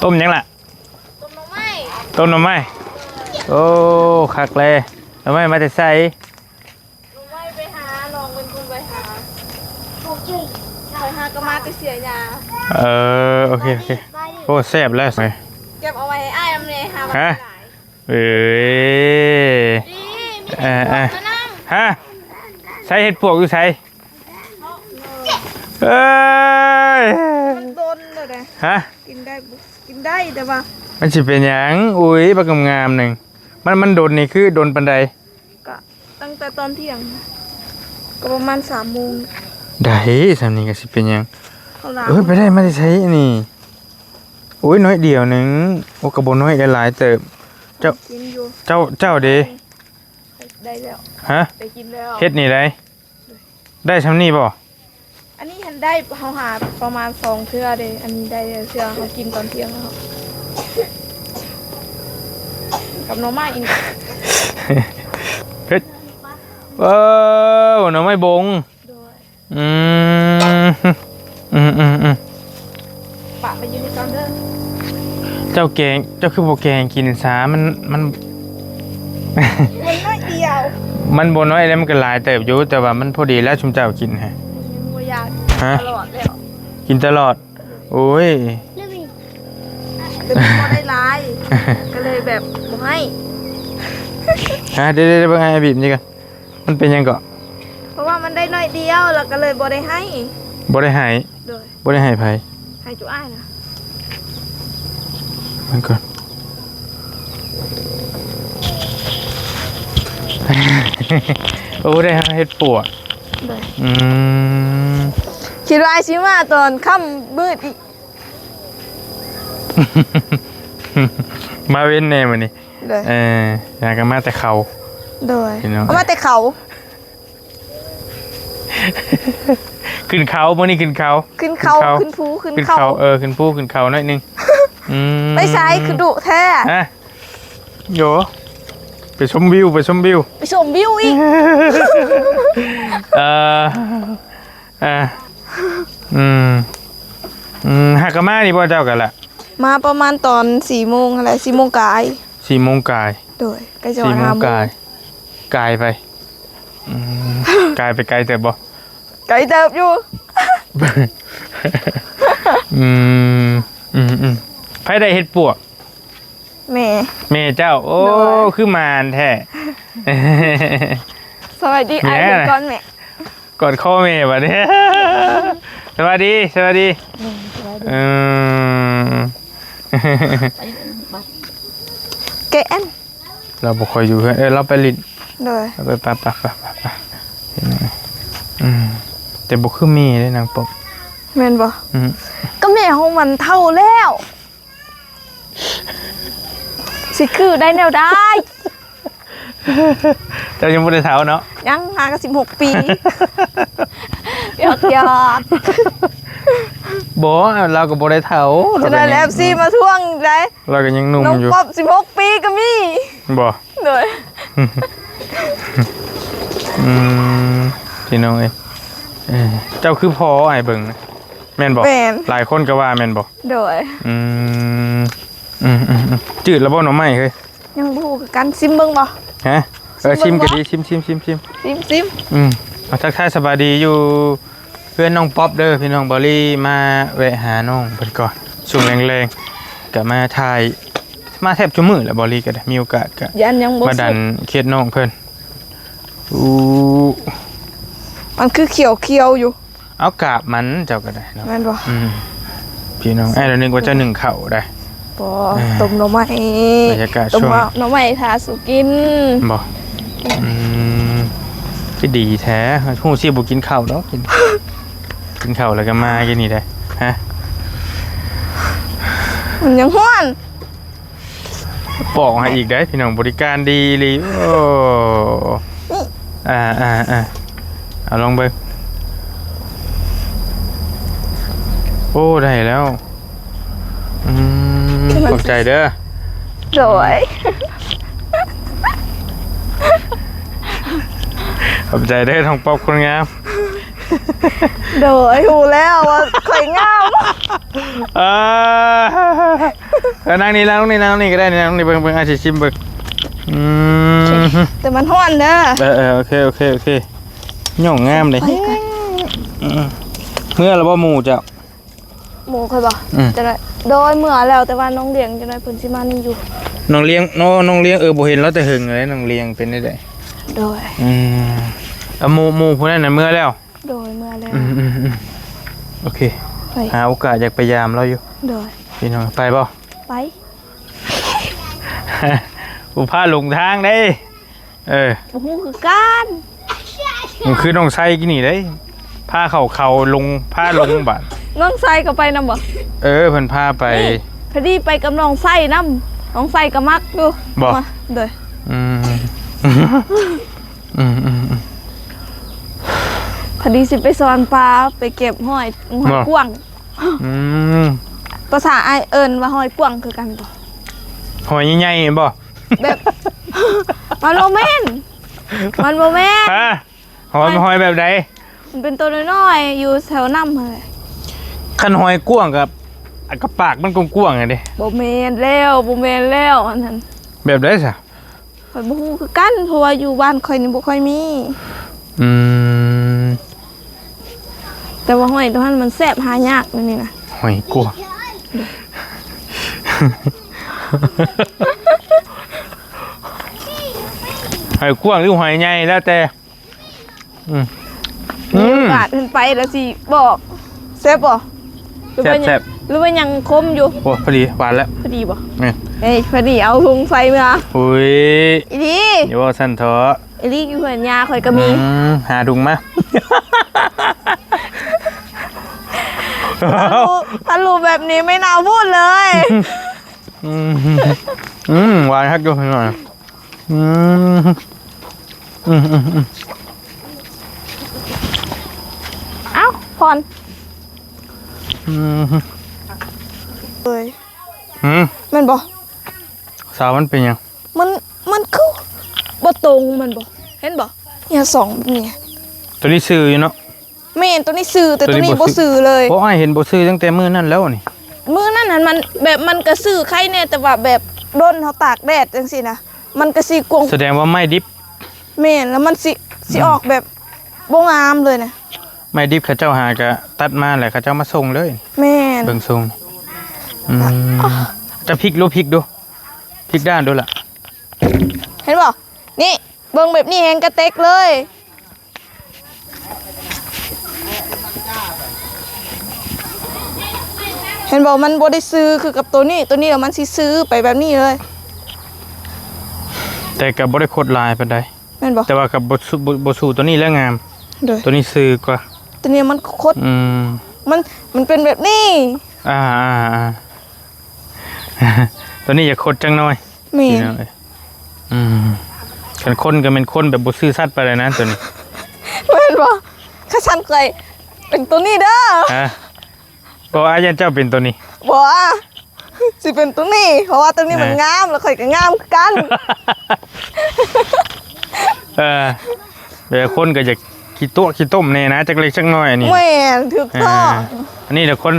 ຕົ້ມຫຍັງລະ? ຕົ້ມໜໍ່ໄມ້. ຕົ້ມໜໍ່ໄມ້. ໂອ້ ຄັກແລ. ໜໍ່ໄມ້ມາແຕ່ໃສ? ໜໍ່ໄມ້ໄປຫາ ນ້ອງເປັນຄົນໄປຫາ. ຂ້ອຍຫາກໍມາແຕ່ເສຍຫຍ້າ. ເອີ ໂອເຄ ໂອເຄ. ໂອ້ ແຊບແລ້ວ. ເກັບເອົາໄວ້ໃຫ້ອ້າຍນຳແດ່ ຫາວ່າ ຮະ? ຫຼາຍ. ເອີຍ ນີ້ ມີ ເອີ ເອີ ເຫັດປວກນຳ. ຮະ? ໃສເຫັດປວກຢູ່ໃສ? ເອີຍ ມັນດົນແລ້ວເດ້. ຮະ? ກິນໄດ້ບໍ່? ກິນໄດ້ ແຕ່ວ່າ ມັນຊິເປັນຫຍັງ? ອຸ້ຍ ບັກງາມໆໜຶ່ງ. ມັນ ມັນດົນນີ້ຄືດົນປານໃດ? ກະຕັ້ງແຕ່ຕອນທ່ຽງ ກໍປະມານສາມໂມງ. ໄດ້ ສ່ຳນີ້ກໍຊິເປັນຫຍັງ? ເອີ ໄປໄດ້ມາແຕ່ໃສນີ້? ໂອ້ຍ ໜ້ອຍດຽວໜຶ່ງ. ໂອ້ ກໍບໍ່ນ້ອຍ ໄດ້ຫຼາຍເຕີບ. ເຈົ້າ ເຈົ້າ ເຈົ້າເດ? ໄດ້ແລ້ວ. ຮະ? ໄດ້ກິນແລ້ວ. ເຮັດນີ້ໄດ້ ໄດ້ຊ່ຳນີ້ບໍ່? ອັນນີ້ຫັ້ນໄດ້ ເຮົາຫາປະມານສອງເທື່ອເດ້. ອັນນີ້ໄດ້ເທື່ອເຮົາກິນຕອນທ່ຽງແລ້ວ ກັບໜໍ່ໄມ້ອີກ. ເຮັດ ເອີ ໜໍ່ໄມ້ບົງ. ໂດຍ. ອືມ ອືມໆໆ ປະໄປຢູ່ໃນເກົ່າເດີ. ເຈົ້າແກງ ເຈົ້າຄືບໍ່ແກງກິນຊາ? ມັນ ມັນ ມັນໜ້ອຍດຽວ. ມັນບໍ່ນ້ອຍເດ້ ມັນກໍຫຼາຍເຕີບຢູ່ ແຕ່ວ່າມັນພໍດີແລ້ວ ຊຸມເຈົ້າກິນ. ຮະ? ບໍ່ຢາກ. ຮະ? ຕະຫຼອດແລ້ວ ກິນຕະຫຼອດ. ໂອ້ຍ ແຕ່ມັນບໍ່ໄດ້ຫຼາຍ ກໍເລີຍແບບບໍ່ໃຫ້. ຮະ? ເດີໆໆ ເບິ່ງໃຫ້ອາບີບນີ້ກ່ອນ. ມັນເປັນຫຍັງເກາະ? ເພາະວ່າມັນໄດ້ໜ້ອຍດຽວ ແລ້ວກໍເລີຍບໍ່ໄດ້ໃຫ້. ບໍ່ໄດ້ໃຫ້? ໂດຍ. ບໍ່ໄດ້ໃຫ້ໃຜ? ໃຫ້ຈຸອ້າຍນະ. ເບິ່ງກ່ອນ. ໂອ້ ໄດ້ເຮັດປວກ. ໂດຍ. ອືມ ຄິດວ່າຊິມາຕອນຄ່ຳມືດອີກ. ມາເວັນແດ່ມື້ນີ້. ໂດຍ. ເອີ ຫາກໍມາແຕ່ເຂົາ. ໂດຍ. ເອົາມາແຕ່ເຂົາ. ຂຶ້ນເຂົາ ມື້ນີ້ຂຶ້ນເຂົາ. ຂຶ້ນເຂົາ ຂຶ້ນພູ ຂຶ້ນເຂົາ. ເອີ ຂຶ້ນພູ ຂຶ້ນເຂົາໜ້ອຍໜຶ່ງ. ອືມ ໄປໃສຄືດຸແທ້? ຮະ? ໂຢ ໄປຊົມວິວ ໄປຊົມວິວ. ໄປຊົມວິວອີກ. ເອີ ອ່າ ອືມ ອືມ ຫາກະມານີ້ບໍ່ເຈົ້າກະລະ? ມາປະມານຕອນສີ່ໂມງຫັ້ນແຫຼະ ສີ່ໂມງກາຍ. ສີ່ໂມງກາຍ. ໂດຍ ໃກ້ຈະຮອດຫ້າໂມງ. ກາຍ ກາຍໄປ. ອືມ ກາຍໄປໄກເຕີບບໍ່? ໄກເຕີບຢູ່. ອືມ ອືມໆ ໃຜໄດ້ເຮັດປວກ? ແມ່ ແມ່ເຈົ້າ. ໂອ້ ໂດຍ ຄືໝານແທ້. ສະບາຍດີ. ແມ່ ອ້າຍ ເບິ່ງກ່ອນແມ່ ກອດຄໍແມ່ບັດນີ້. ສະບາຍດີ ສະບາຍດີ. ອືມ ສະບາຍດີ. ເອີ ແກະອັນ ລາວບໍ່ຄ່ອຍຢູ່ເຮືອນ. ເອີ ລາວໄປຫຼິ້ນ. ໂດຍ. ໄປ ໄປ ໄປ ອືມ ແຕ່ບໍ່ຄືແມ່ເດ້ນາງປອບ. ແມ່ນບໍ່? ອືມ ກໍແມ່ຂອງມັນເຖົ້າແລ້ວ. ຊິຄືໄດ້ແນວໃດ? ເຈົ້າຍັງບໍ່ໄດ້ເຖົ້າເນາະ. ຍັງ ຫາກໍສິບຫົກປີ. ຢອກໆ. ບໍ່ ລາວກໍບໍ່ໄດ້ເຖົ້າ. ຈະໄດ້ເອັຟຊີມາທວງໄດ໋. ລາວກໍຍັງໜຸ່ມຢູ່. ນ້ອງປອບສິບຫົກປີກໍມີ. ບໍ່? ໂດຍ. ອືມ ພີ່ນ້ອງເອີຍ ເອີ ເຈົ້າຄືພໍ່ອ້າຍເບິ່ງນະ. ແມ່ນບໍ່? ແມ່ນ. ຫຼາຍຄົນກໍວ່າແມ່ນບໍ່? ໂດຍ. ອືມ ອືມໆໆ ຈືດແລ້ວບໍ່ໜໍ່ໄມ້ເຮີ້ຍ? ຍັງບໍ່ຮູ້ຄືກັນ. ຊິມເບິ່ງບໍ່? ຮະ? ເອີ ຊິມກໍດີ. ຊິມ ຊິມ ຊິມ ຊິມ ຊິມ ຊິມ. ອືມ ມາທັກທາຍສະບາຍດີຢູ່ເຮືອນນ້ອງປັອບເດີພີ່ນ້ອງ. ບອລລີມາແວະຫານ້ອງເພິ່ນກ່ອນ ຊ່ວງແລງໆ ກໍມາຖ່າຍ ມາແທບທຸກມື້ແຫຼະ. ບອລລີກໍໄດ້ມີໂອກາດກໍ ຢ້ານຍັງບໍ່ ມາດັນເຂດນ້ອງເພິ່ນ. ອູ້ ມັນຄືຂຽວໆຢູ່. ເອົາກາບມັນເຈົ້າກໍໄດ້ເນາະ. ແມ່ນບໍ່? ອືມ ພີ່ນ້ອງ ອ້າຍລະນຶກວ່າຈະໜຶ້ງເຂົ້າໄດ໋. ບໍ່ ເອີ ຕົ້ມໜໍ່ໄມ້. ບັນຍາກາດ ຕົ້ມ ຊ່ວງ ໜໍ່ໄມ້ຖ້າສູ່ກິນ. ບໍ່? ອືມ ຄືດີແທ້. ຮູ້ຊິບໍ່ກິນເຂົ້າດອກ. ກິນ ກິນເຂົ້າແລ້ວກໍມາກິນນີ້ໄດ໋. ຮະ? ມັນຍັງຮ້ອນ. ປອກໃຫ້ອີກໄດ໋ພີ່ນ້ອງ ບໍລິການດີອີ່ຫຼີ. ໂອ້ ອ່າໆໆ ເອົາລອງເບິ່ງ. ໂອ້ ໄດ້ແລ້ວ. ອືມ ຂອບໃຈເດີ. ໂດຍ. ຂອບໃຈເດີ ນ້ອງປັອບຄົນງາມ. ໂດຍ ຮູ້ແລ້ວວ່າຂ້ອຍງາມ. ອ່າ ເອີ ນັ່ງນີ້ ນັ່ງນີ້ ນັ່ງນີ້ກໍໄດ້ ນັ່ງນີ້ ເບິ່ງ ເບິ່ງ ອາຊິຊິມເບິ່ງ. ອືມ ແຕ່ມັນຮ້ອນເດີ. ເອີ ເອີ ໂອເຄ ໂອເຄ ໂອເຄ. ຫຍ້ອງງາມເດ້. ໄປກ່ອນ. ອືມ ເມືອແລ້ວບໍ່ໝູ່ເຈົ້າ? ໝູ່ຂ້ອຍບໍ່? ອືມ ຈັກໜ້ອຍ ໂດຍ ເມືອແລ້ວ ແຕ່ວ່ານ້ອງລ້ຽງ ຈັກໜ້ອຍເພິ່ນຊິມານີ້ຢູ່. ນ້ອງລ້ຽງ ນ້ອງ ນ້ອງລ້ຽງ ເອີ ບໍ່ເຫັນລາວແຕ່ເຫິງແລ້ວ. ນ້ອງລ້ຽງເປັນຈັ່ງໃດ? ໂດຍ. ອືມ ເອົາ ໝູ່ ໝູ່ຜູ້ນັ້ນນະເມືອແລ້ວ? ໂດຍ ເມືອແລ້ວ. ອືມ ອືມ ອືມ ໂອເຄ. ໄປ ຫາໂອກາດຢາກໄປຢາມລາວຢູ່. ໂດຍ. ພີ່ນ້ອງ ໄປບໍ່? ໄປ. ບໍ່ພາຫຼົງທາງເດ້. ເອີ ບໍ່ຮູ້ຄືກັນ. ມັນຄືນ້ອງໄຊກີ້ນີ້ເດ້ ພາເຂົາ ເຂົາຫຼົງ ພາຫຼົງບາດ. ນ້ອງໄຊກໍໄປນຳບໍ່? ເອີ ເພິ່ນພາໄປ. ນີ້ ພໍດີໄປກັບນ້ອງໄຊນຳ. ນ້ອງໄຊກໍມັກຢູ່. ບໍ່? ມາ ໂດຍ. ອືມ ອືມ ອືມ ອືມ ພໍດີຊິໄປສອນປາ ໄປເກັບຫອຍ ຫອຍ ບໍ່ ກວາງ. ອືມ ພາສາອ້າຍເອີ້ນວ່າຫອຍກວາງຄືກັນບໍ່? ຫອຍໃຫຍ່ໆ ແມ່ນບໍ່? ແບບ ມັນບໍ່ແມ່ນ ມັນບໍ່ແມ່ນ. ຮະ? ຫອຍ ມັນ ຫອຍແບບໃດ? ມັນເປັນໂຕນ້ອຍໆ ຢູ່ແຖວນ້ຳຫັ້ນແຫຼະ. ຄັນຫອຍກວາງກໍ ກະປາກມັນກວ້າງໆ ຫັ້ນເດ້. ບໍ່ແມ່ນແລ້ວ ບໍ່ແມ່ນແລ້ວ ອັນນັ້ນ. ແບບໃດຊະ? ຂ້ອຍບໍ່ຮູ້ຄືກັນ ເພາະວ່າຢູ່ບ້ານຂ້ອຍນີ້ບໍ່ຄ່ອຍມີ. ອືມ ແຕ່ວ່າຫອຍໂຕນັ້ນມັນແຊບ ຫາຍາກແນວນີ້ນະ. ຫອຍກວາງ ຫອຍກວາງ ຫຼື ຫອຍໃຫຍ່ ແລ້ວແຕ່. ອືມ ມີໂອກາດເພິ່ນໄປແລ້ວຊິບອກ. ແຊບບໍ່? ຫຼືວ່າ ແຊບ ແຊບ ຫຼືວ່າຍັງຂົມຢູ່? ໂອ້ ພໍດີ ຫວານແລ້ວ. ພໍດີບໍ່? ແມ່ນ. ເອີຍ ພໍດີເອົາທຸງໃສ່ເມືອ. ໂອ້ຍ ອີ່ຫຼີ ຢ່າເວົ້າຊັ້ນເຖາະ. ອີ່ຫຼີ ຢູ່ເຮືອນຍ່າຂ້ອຍກໍມີ. ອືມ ຫາທຸງມາ. ຖ້າຮູ້ ຖ້າຮູ້ແບບນີ້ໄມ່ໜ້າພູດເລີຍ. ອືມ ອືມ ຫວານຄັກຢູ່ ເຫັນບໍ່? ອືມ ອືມ ອືມ ອືມ ເອົ້າ ພອນ ອືມ ເອີຍ ຫືມ ແມ່ນບໍ່? ສາວມັນເປັນຫຍັງ? ມັນ ມັນຄືບໍ່ຕົງ ແມ່ນບໍ່? ເຫັນບໍ່? ເອີຍ ສອງແບບນີ້ ໂຕນີ້ຊື່ຢູ່ເນາະ. ແມ່ນ ໂຕນີ້ຊື່ ແຕ່ໂຕນີ້ບໍ່ຊື່ເລີຍ. ໂອ້ ອ້າຍເຫັນບໍ່ຊື່ຕັ້ງແຕ່ມື້ນັ້ນແລ້ວນີ້. ມື້ນັ້ນຫັ້ນມັນແບບ ມັນກະຊື່ໄຄແດ່ ແຕ່ວ່າແບບດົນເຮົາຕາກແດດຈັ່ງຊີ້ນະ ມັນກະຊິກວາງ. ສະແດງວ່າໄມ້ດິບ. ແມ່ນ ແລ້ວມັນຊິ ຊິອອກແບບບໍ່ງາມເລີຍນະ. ໄມ້ດິບເຂົາເຈົ້າຫາກະຕັດມາແລ້ວເຂົາເຈົ້າມາສົ່ງເລີຍ. ແມ່ນ ເບິ່ງຊົງ. ອືມ ຈະພິກດູ ພິກດູ ພິກດ້ານດູລະ. ເຫັນບໍ່? ນີ້ ເບິ່ງແບບນີ້ແຮງກະເຕັກເລີຍ. ເຫັນບໍ່? ມັນບໍ່ໄດ້ຊື່ຄືກັບໂຕນີ້ ໂຕນີ້ລະມັນຊິຊື່ໄປແບບນີ້ເລີຍ. ແຕ່ກໍບໍ່ໄດ້ຄົດຫຼາຍປານໃດ ແມ່ນບໍ່? ແຕ່ວ່າກໍບໍ່ສູ້ ບໍ່ ບໍ່ສູ້ໂຕນີ້ແຫຼະງາມ. ໂດຍ ໂຕນີ້ຊື່ກວ່າ. ໂຕນີ້ມັນຄົດ ອືມ ມັນ ມັນເປັນແບບນີ້. ອ່າ ອ່າ ອ່າ ໂຕນີ້ຢາກຄົດຈັກໜ້ອຍ. ແມ່ນ ພີ່ນ້ອງເອີຍ. ອືມ ຄັນຄົນກໍແມ່ນຄົນແບບບໍ່ຊື່ສັດປານໃດນະໂຕນີ້. ແມ່ນບໍ່? ຄັນຊັ້ນຂ້ອຍເປັນໂຕນີ້ເດີ. ຮະ? ບໍ່ ອ້າຍຢ້ານເຈົ້າເປັນໂຕນີ້. ບໍ່ ຊິເປັນໂຕນີ້ ເພາະວ່າໂຕນີ້ມັນງາມ ແລ້ວຂ້ອຍກໍງາມຄືກັນ. ເອີ ແບບຄົນກໍຢາກຂີ້ຕົວະຂີ້ຕົມແດ່ນະ ຈັກເລັກຈັກນ້ອຍອັນນີ້. ແມ່ນ ຖືກຕ້ອງ. ເອີ ອັນນີ້ແຫຼະຄົນ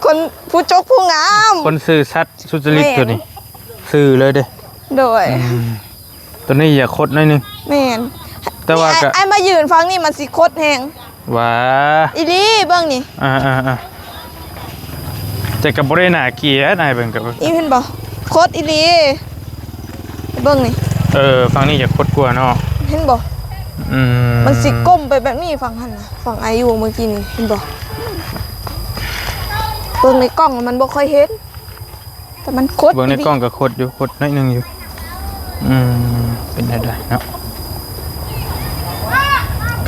ຄົນຜູ້ຈົກຜູ້ງາມ ຄົນຊື່ສັດສຸດຈະລິດ. ແມ່ນ ໂຕນີ້ຊື່ເລີຍເດ້. ໂດຍ ອືມ ໂຕນີ້ຢາກຄົດໜ້ອຍໜຶ່ງ. ແມ່ນ ແຕ່ວ່າກໍ ອ້າຍມາຢືນຝັ່ງນີ້ມັນຊິຄົດແຮງ. ຫວາ ອີ່ຫຼີ ເບິ່ງນີ້. ອ່າໆໆ ແຕ່ກໍບໍ່ໄດ້ໜ້າເກຍດ ອ້າຍເບິ່ງກໍ ອີ່ ເຫັນບໍ່? ຄົດອີ່ຫຼີ ເບິ່ງນີ້. ເອີ ຝັ່ງນີ້ຈະຄົດກວ່າເນາະ ເຫັນບໍ່? ອືມ ມັນຊິກົ້ມໄປແບບນີ້ ຝັ່ງຫັ້ນນະ ຝັ່ງອ້າຍຢູ່ເມື່ອກີ້ນີ້ ເຫັນບໍ່? ເບິ່ງໃນກ້ອງມັນບໍ່ຄ່ອຍເຫັນ. ແຕ່ມັນຄົດ ເບິ່ງໃນກ້ອງກໍຄົດຢູ່ ຄົດໜ້ອຍໜຶ່ງຢູ່. ອືມ ເປັນໄດ້ໄດ້ເນາະ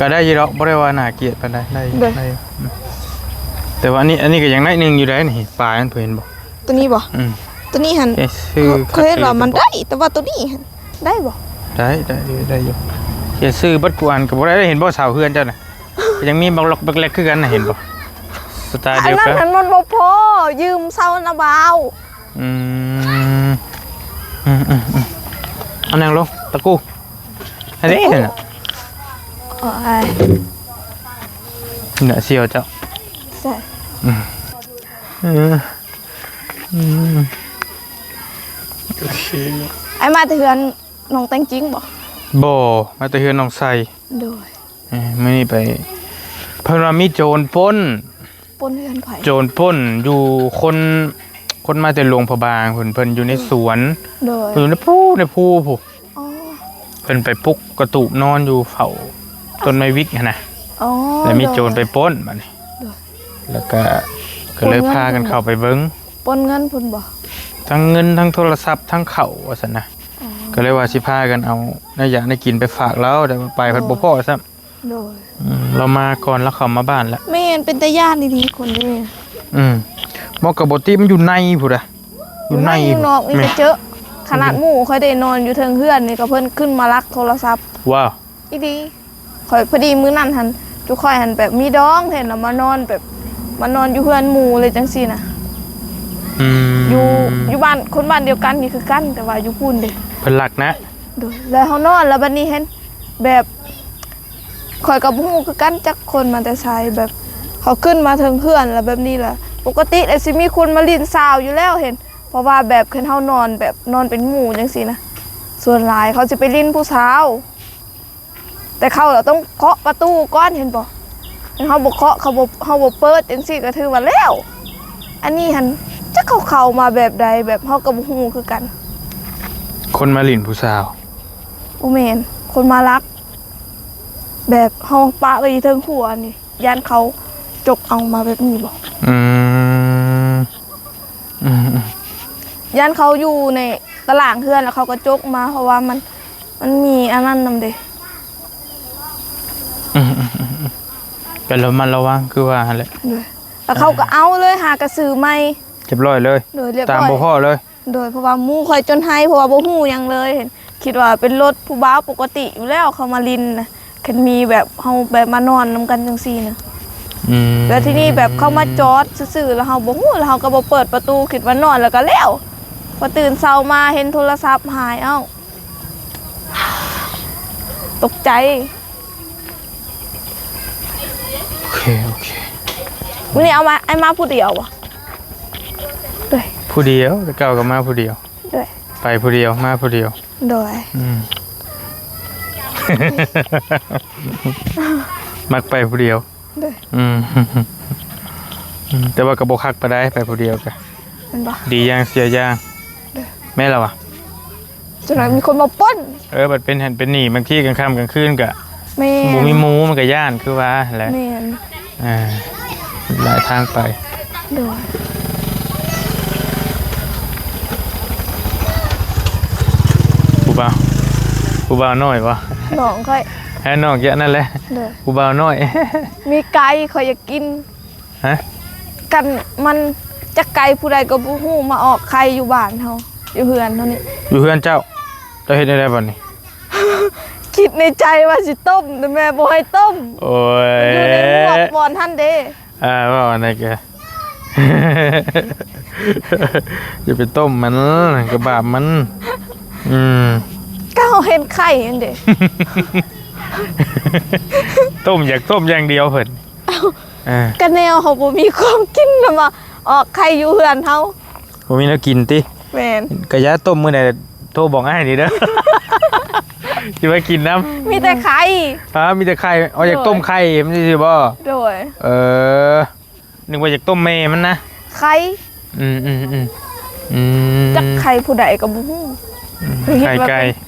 ກໍໄດ້ຢູ່ດອກ ບໍ່ໄດ້ວ່າໜ້າກຽດປານໃດ ໄດ້ຢູ່ ໄດ້ຢູ່. ອືມ ແຕ່ວ່າອັນນີ້ ອັນນີ້ກໍຍັງໜ້ອຍໜຶ່ງຢູ່ໄດ໋ນີ້ ປາຍມັນ ເຫັນບໍ່? ຕົວນີ້ບໍ່? ອືມ ຕົວນີ້ຫັ້ນ ເອີ ຊື່ ຂ້ອຍເຫັນວ່າມັນໄດ້ ແຕ່ວ່າຕົວນີ້ຫັ້ນໄດ້ບໍ່? ໄດ້ ໄດ້ຢູ່ ໄດ້ຢູ່. ຈະຊື້ເບິດທຸກອັນກໍບໍ່ໄດ້ ເຫັນບໍ່? ເສົາເຮືອນເຈົ້ານະ ກໍຍັງມີບັກລັອກບັກແລັກຄືກັນນະ ເຫັນບໍ່? ສະໄຕລ໌ດຽວກັນ. ອັນນັ້ນມັນບໍ່ພໍ ຢືມເຊົານະບ່າວ. ອືມ ອືມໆໆ ເອົານັ່ງລົງຕະກູ ອັນນີ້ຫັ້ນນະ. ໂອ້ຍ ເໜືອສ່ຽວເຈົ້າ. ໃຊ່ ອືມ ອືມ ອືມ. ໂອເຄ. ອ້າຍມາແຕ່ເຮືອນນ້ອງແຕງຈິງບໍ່? ບໍ່, ມາແຕ່ເຮືອນນ້ອງໄຊ. ໂດຍ. ເອີ ມື້ນີ້ໄປ ເພິ່ນວ່າມີໂຈນປົ້ນ. ປົ້ນເຮືອນໃຜ? ໂຈນປົ້ນຢູ່ຄົນ ຄົນມາແຕ່ຫຼວງພະບາງພຸ້ນ, ເພິ່ນຢູ່ໃນສວນ. ໂດຍ. ເພິ່ນຢູ່ໃນພູ ໃນພູພຸ້ນ. ອໍ. ເພິ່ນໄປປຸກກະຕູບນອນຢູ່ເຝົ້າຕົ້ນໄມ້ວິກຫັ້ນນະ. ອໍ. ແລ້ວມີໂຈນໄປປົ້ນບາດນີ້. ໂດຍ. ແລ້ວກະ ກະເລີຍພາກັນເຂົ້າໄປເບິ່ງ. ປົ້ນເງິນພຸ້ນບໍ່? ທັງເງິນ ທັງໂທລະສັບ ທັງເຂົ້າວ່າຊັ້ນນະ. ອໍ. ກະເລີຍວ່າຊິພາກັນເອົາແນວຢາກແນວກິນໄປຝາກລາວ, ແຕ່ວ່າໄປພັດບໍ່ພໍຊ້ຳ. ໂດຍ. ອືມ ລາວມາກ່ອນ ລາວເຂົ້າມາບ້ານແລ້ວ. ແມ່ນ ເປັນຕາຢ້ານອີ່ຫຼີຄົນນີ້. ອືມ ໝໍກະບໍ່ຕິ ມັນຢູ່ໃນພຸ້ນນະ. ຢູ່ໃນ ຢູ່ນອກນີ້ກະເຈີ. ຂະໜາດໝູ່ຂ້ອຍໄດ້ນອນຢູ່ເທິງເຮືອນນີ້ ກະເພິ່ນຂຶ້ນມາລັກໂທລະສັບ. ວ້າວ. ອີ່ຫຼີ. ຂ້ອຍ ພໍດີມື້ນັ້ນຫັ້ນ ຈຸຂ້ອຍຫັ້ນແບບມີດອງເຫັນລະມານອນແບບ ມານອນຢູ່ເຮືອນໝູ່ເລີຍຈັ່ງຊີ້ນະ. ອືມ. ຢູ່ ຢູ່ບ້ານ ຄົນບ້ານດຽວກັນນີ້ຄືກັນ ແຕ່ວ່າຢູ່ພຸ້ນເດ້. ເພິ່ນລັກນະ. ໂດຍ. ແລ້ວເຮົານອນ ແລ້ວບາດນີ້ເຫັນແບບ ຂ້ອຍກະບໍ່ຮູ້ຄືກັນ ຈັກຄົນມາແຕ່ໃສ ແບບເຂົາຂຶ້ນມາເທິງເຮືອນ ແລ້ວແບບນີ້ລະ ປົກກະຕິແລ້ວຊິມີຄົນມາຫຼິ້ນສາວຢູ່ແລ້ວເຫັນ ເພາະວ່າແບບຄັນເຮົານອນແບບນອນເປັນໝູ່ຈັ່ງຊີ້ນະ ສ່ວນຫຼາຍເຂົາຊິໄປຫຼິ້ນຜູ້ສາວ. ແຕ່ເຂົາລະຕ້ອງເຄາະປະຕູກ່ອນ ເຫັນບໍ່? ຄັນເຮົາບໍ່ເຄາະ ເຂົາບໍ່ ເຮົາບໍ່ເປີດຈັ່ງຊີ້ກະຖືວ່າແລ້ວ. ອັນນີ້ຫັ້ນ ຈັກເຂົາເຂົ້າມາແບບໃດ ແບບເຮົາກະບໍ່ຮູ້ຄືກັນ. ຄົນມາຫຼິ້ນຜູ້ສາວ? ບໍ່ແມ່ນ ຄົນມາລັກ ແບບເຮົາປະໄວ້ຢູ່ເທິງຄົວນີ້ ຢ້ານເຂົາຈົກເອົາມາແບບນີ້ບໍ່? ອືມ. ອືມໆ ຢ້ານເຂົາຢູ່ໃນຕະລ່າງເຮືອນ ແລ້ວເຂົາກະຈົກມາ ເພາະວ່າມັນ ມັນມີອັນນັ້ນນຳເດ. ອືມໆ ກະລະມັດລະວັງຄືວ່າຫັ້ນແຫຼະ. ໂດຍ. ແລ້ວເຂົາກະເອົາເລີຍ ຫາກະຊື້ໃໝ່ ຮຽບຮ້ອຍເລີຍ. ໂດຍ ຮຽບຮ້ອຍ ຕາມບໍ່ພໍ້ເລີຍ. ໂດຍ ເພາະວ່າໝູ່ຂ້ອຍຈົນໄຫ້ ເພາະວ່າບໍ່ຮູ້ຫຍັງເລີຍ ຄິດວ່າເປັນລົດຜູ້ບ່າວປົກກະຕິຢູ່ແລ້ວ ເຂົາມາຫຼິ້ນນະ ຄັນມີແບບເຮົາແບບມານອນນຳກັນຈັ່ງຊີ້ນະ. ອືມ. ແລ້ວທີນີ້ແບບເຂົາມາຈອດຊື່ໆ ແລ້ວເຮົາບໍ່ຮູ້ ແລ້ວເຮົາກະບໍ່ເປີດປະຕູ ຄິດວ່ານອນແລ້ວກະແລ້ວ. ພໍຕື່ນເຊົ້າມາເຫັນໂທລະສັບຫາຍ ເອົ້າ ຕົກໃຈ. ໂອເຄ ໂອເຄ. ມື້ນີ້ເອົາມາ ອ້າຍມາຜູ້ດຽວບໍ່? ໂດຍ. ຜູ້ດຽວ ແຕ່ເກົ່າກະມາຜູ້ດຽວ. ໂດຍ. ໄປຜູ້ດຽວ ມາຜູ້ດຽວ. ໂດຍ. ອືມ ມັກໄປຜູ້ດຽວ. ໂດຍ. ອືມ ອືມ ແຕ່ວ່າກະບໍ່ຄັກປານໃດ ໄປຜູ້ດຽວກະ ແມ່ນບໍ່? ດີຢ່າງເສຍຢ່າງ. ໂດຍ. ແມ່ນລະຫວາ? ຈົນວ່າມີຄົນມາປຸ້ນ. ເອີ ບັດເປັນຫັ້ນເປັນນີ້ ບາງທີກາງຄ່ຳກາງຄືນກະ ແມ່ນ ບໍ່ມີໝູ່ ມັນກະຢ້ານຄືວ່າຫັ້ນແຫຼະ. ແມ່ນ. ອ່າ ຫຼາຍທາງໄປ. ໂດຍ. ຜູ້ບ່າວ ຜູ້ບ່າວນ້ອຍບໍ່? ນ້ອງຂ້ອຍ. ແຮະ ນ້ອງຈະນັ້ນແຫຼະ. ໂດຍ. ຜູ້ບ່າວນ້ອຍ. ມີໄກ່ ຂ້ອຍຢາກກິນ. ຮະ? ກັນມັນຈັກໄກ່ຜູ້ໃດກະບໍ່ຮູ້ ມາອອກໄຂ່ຢູ່ບ້ານເຮົາ ຢູ່ເຮືອນເຮົານີ້. ຢູ່ເຮືອນເຈົ້າ? ເຈົ້າເຮັດແນວໃດບາດນີ້? ຄິດໃນໃຈວ່າຊິຕົ້ມ ແຕ່ແມ່ບໍ່ໃຫ້ຕົ້ມ. ໂອ້ຍ ມັນຢູ່ໃນໝວກບ່ອນຫັ້ນເດ້. ອ່າ ເວົ້າອັນໃດກະ ຢ່າໄປຕົ້ມມັນ ກະບາບມັນ. ອືມ ກະເຮົາເຫັນໄຂ່ຫັ້ນເດ້. ຕົ້ມ ຢາກຕົ້ມຢ່າງດຽວເພິ່ນ. ເອົ້າ ເອີ ກະແນວເຮົາບໍ່ມີຂອງກິນນຳ ມາອອກໄຂ່ຢູ່ເຮືອນເຮົາ. ບໍ່ມີແນວກິນຕິ? ແມ່ນ. ກະຢ່າ ຕົ້ມມື້ໃດໂທບອກອ້າຍນີ້ເດີ ຊິມາກິນນຳ. ມີແຕ່ໄຂ່. ຮະ? ມີແຕ່ໄຂ່. ອໍ ຢາກຕົ້ມໄຂ່ມັນຊີ້ບໍ່? ໂດຍ. ເອີ ນຶກວ່າຢາກຕົ້ມແມ່ມັນນະ. ໄຂ່. ອືມໆໆ ອືມ ຈັກໄຂ່ຜູ້ໃດກະບໍ່ຮູ້. ອືມ ໄຂ່ໄກ່.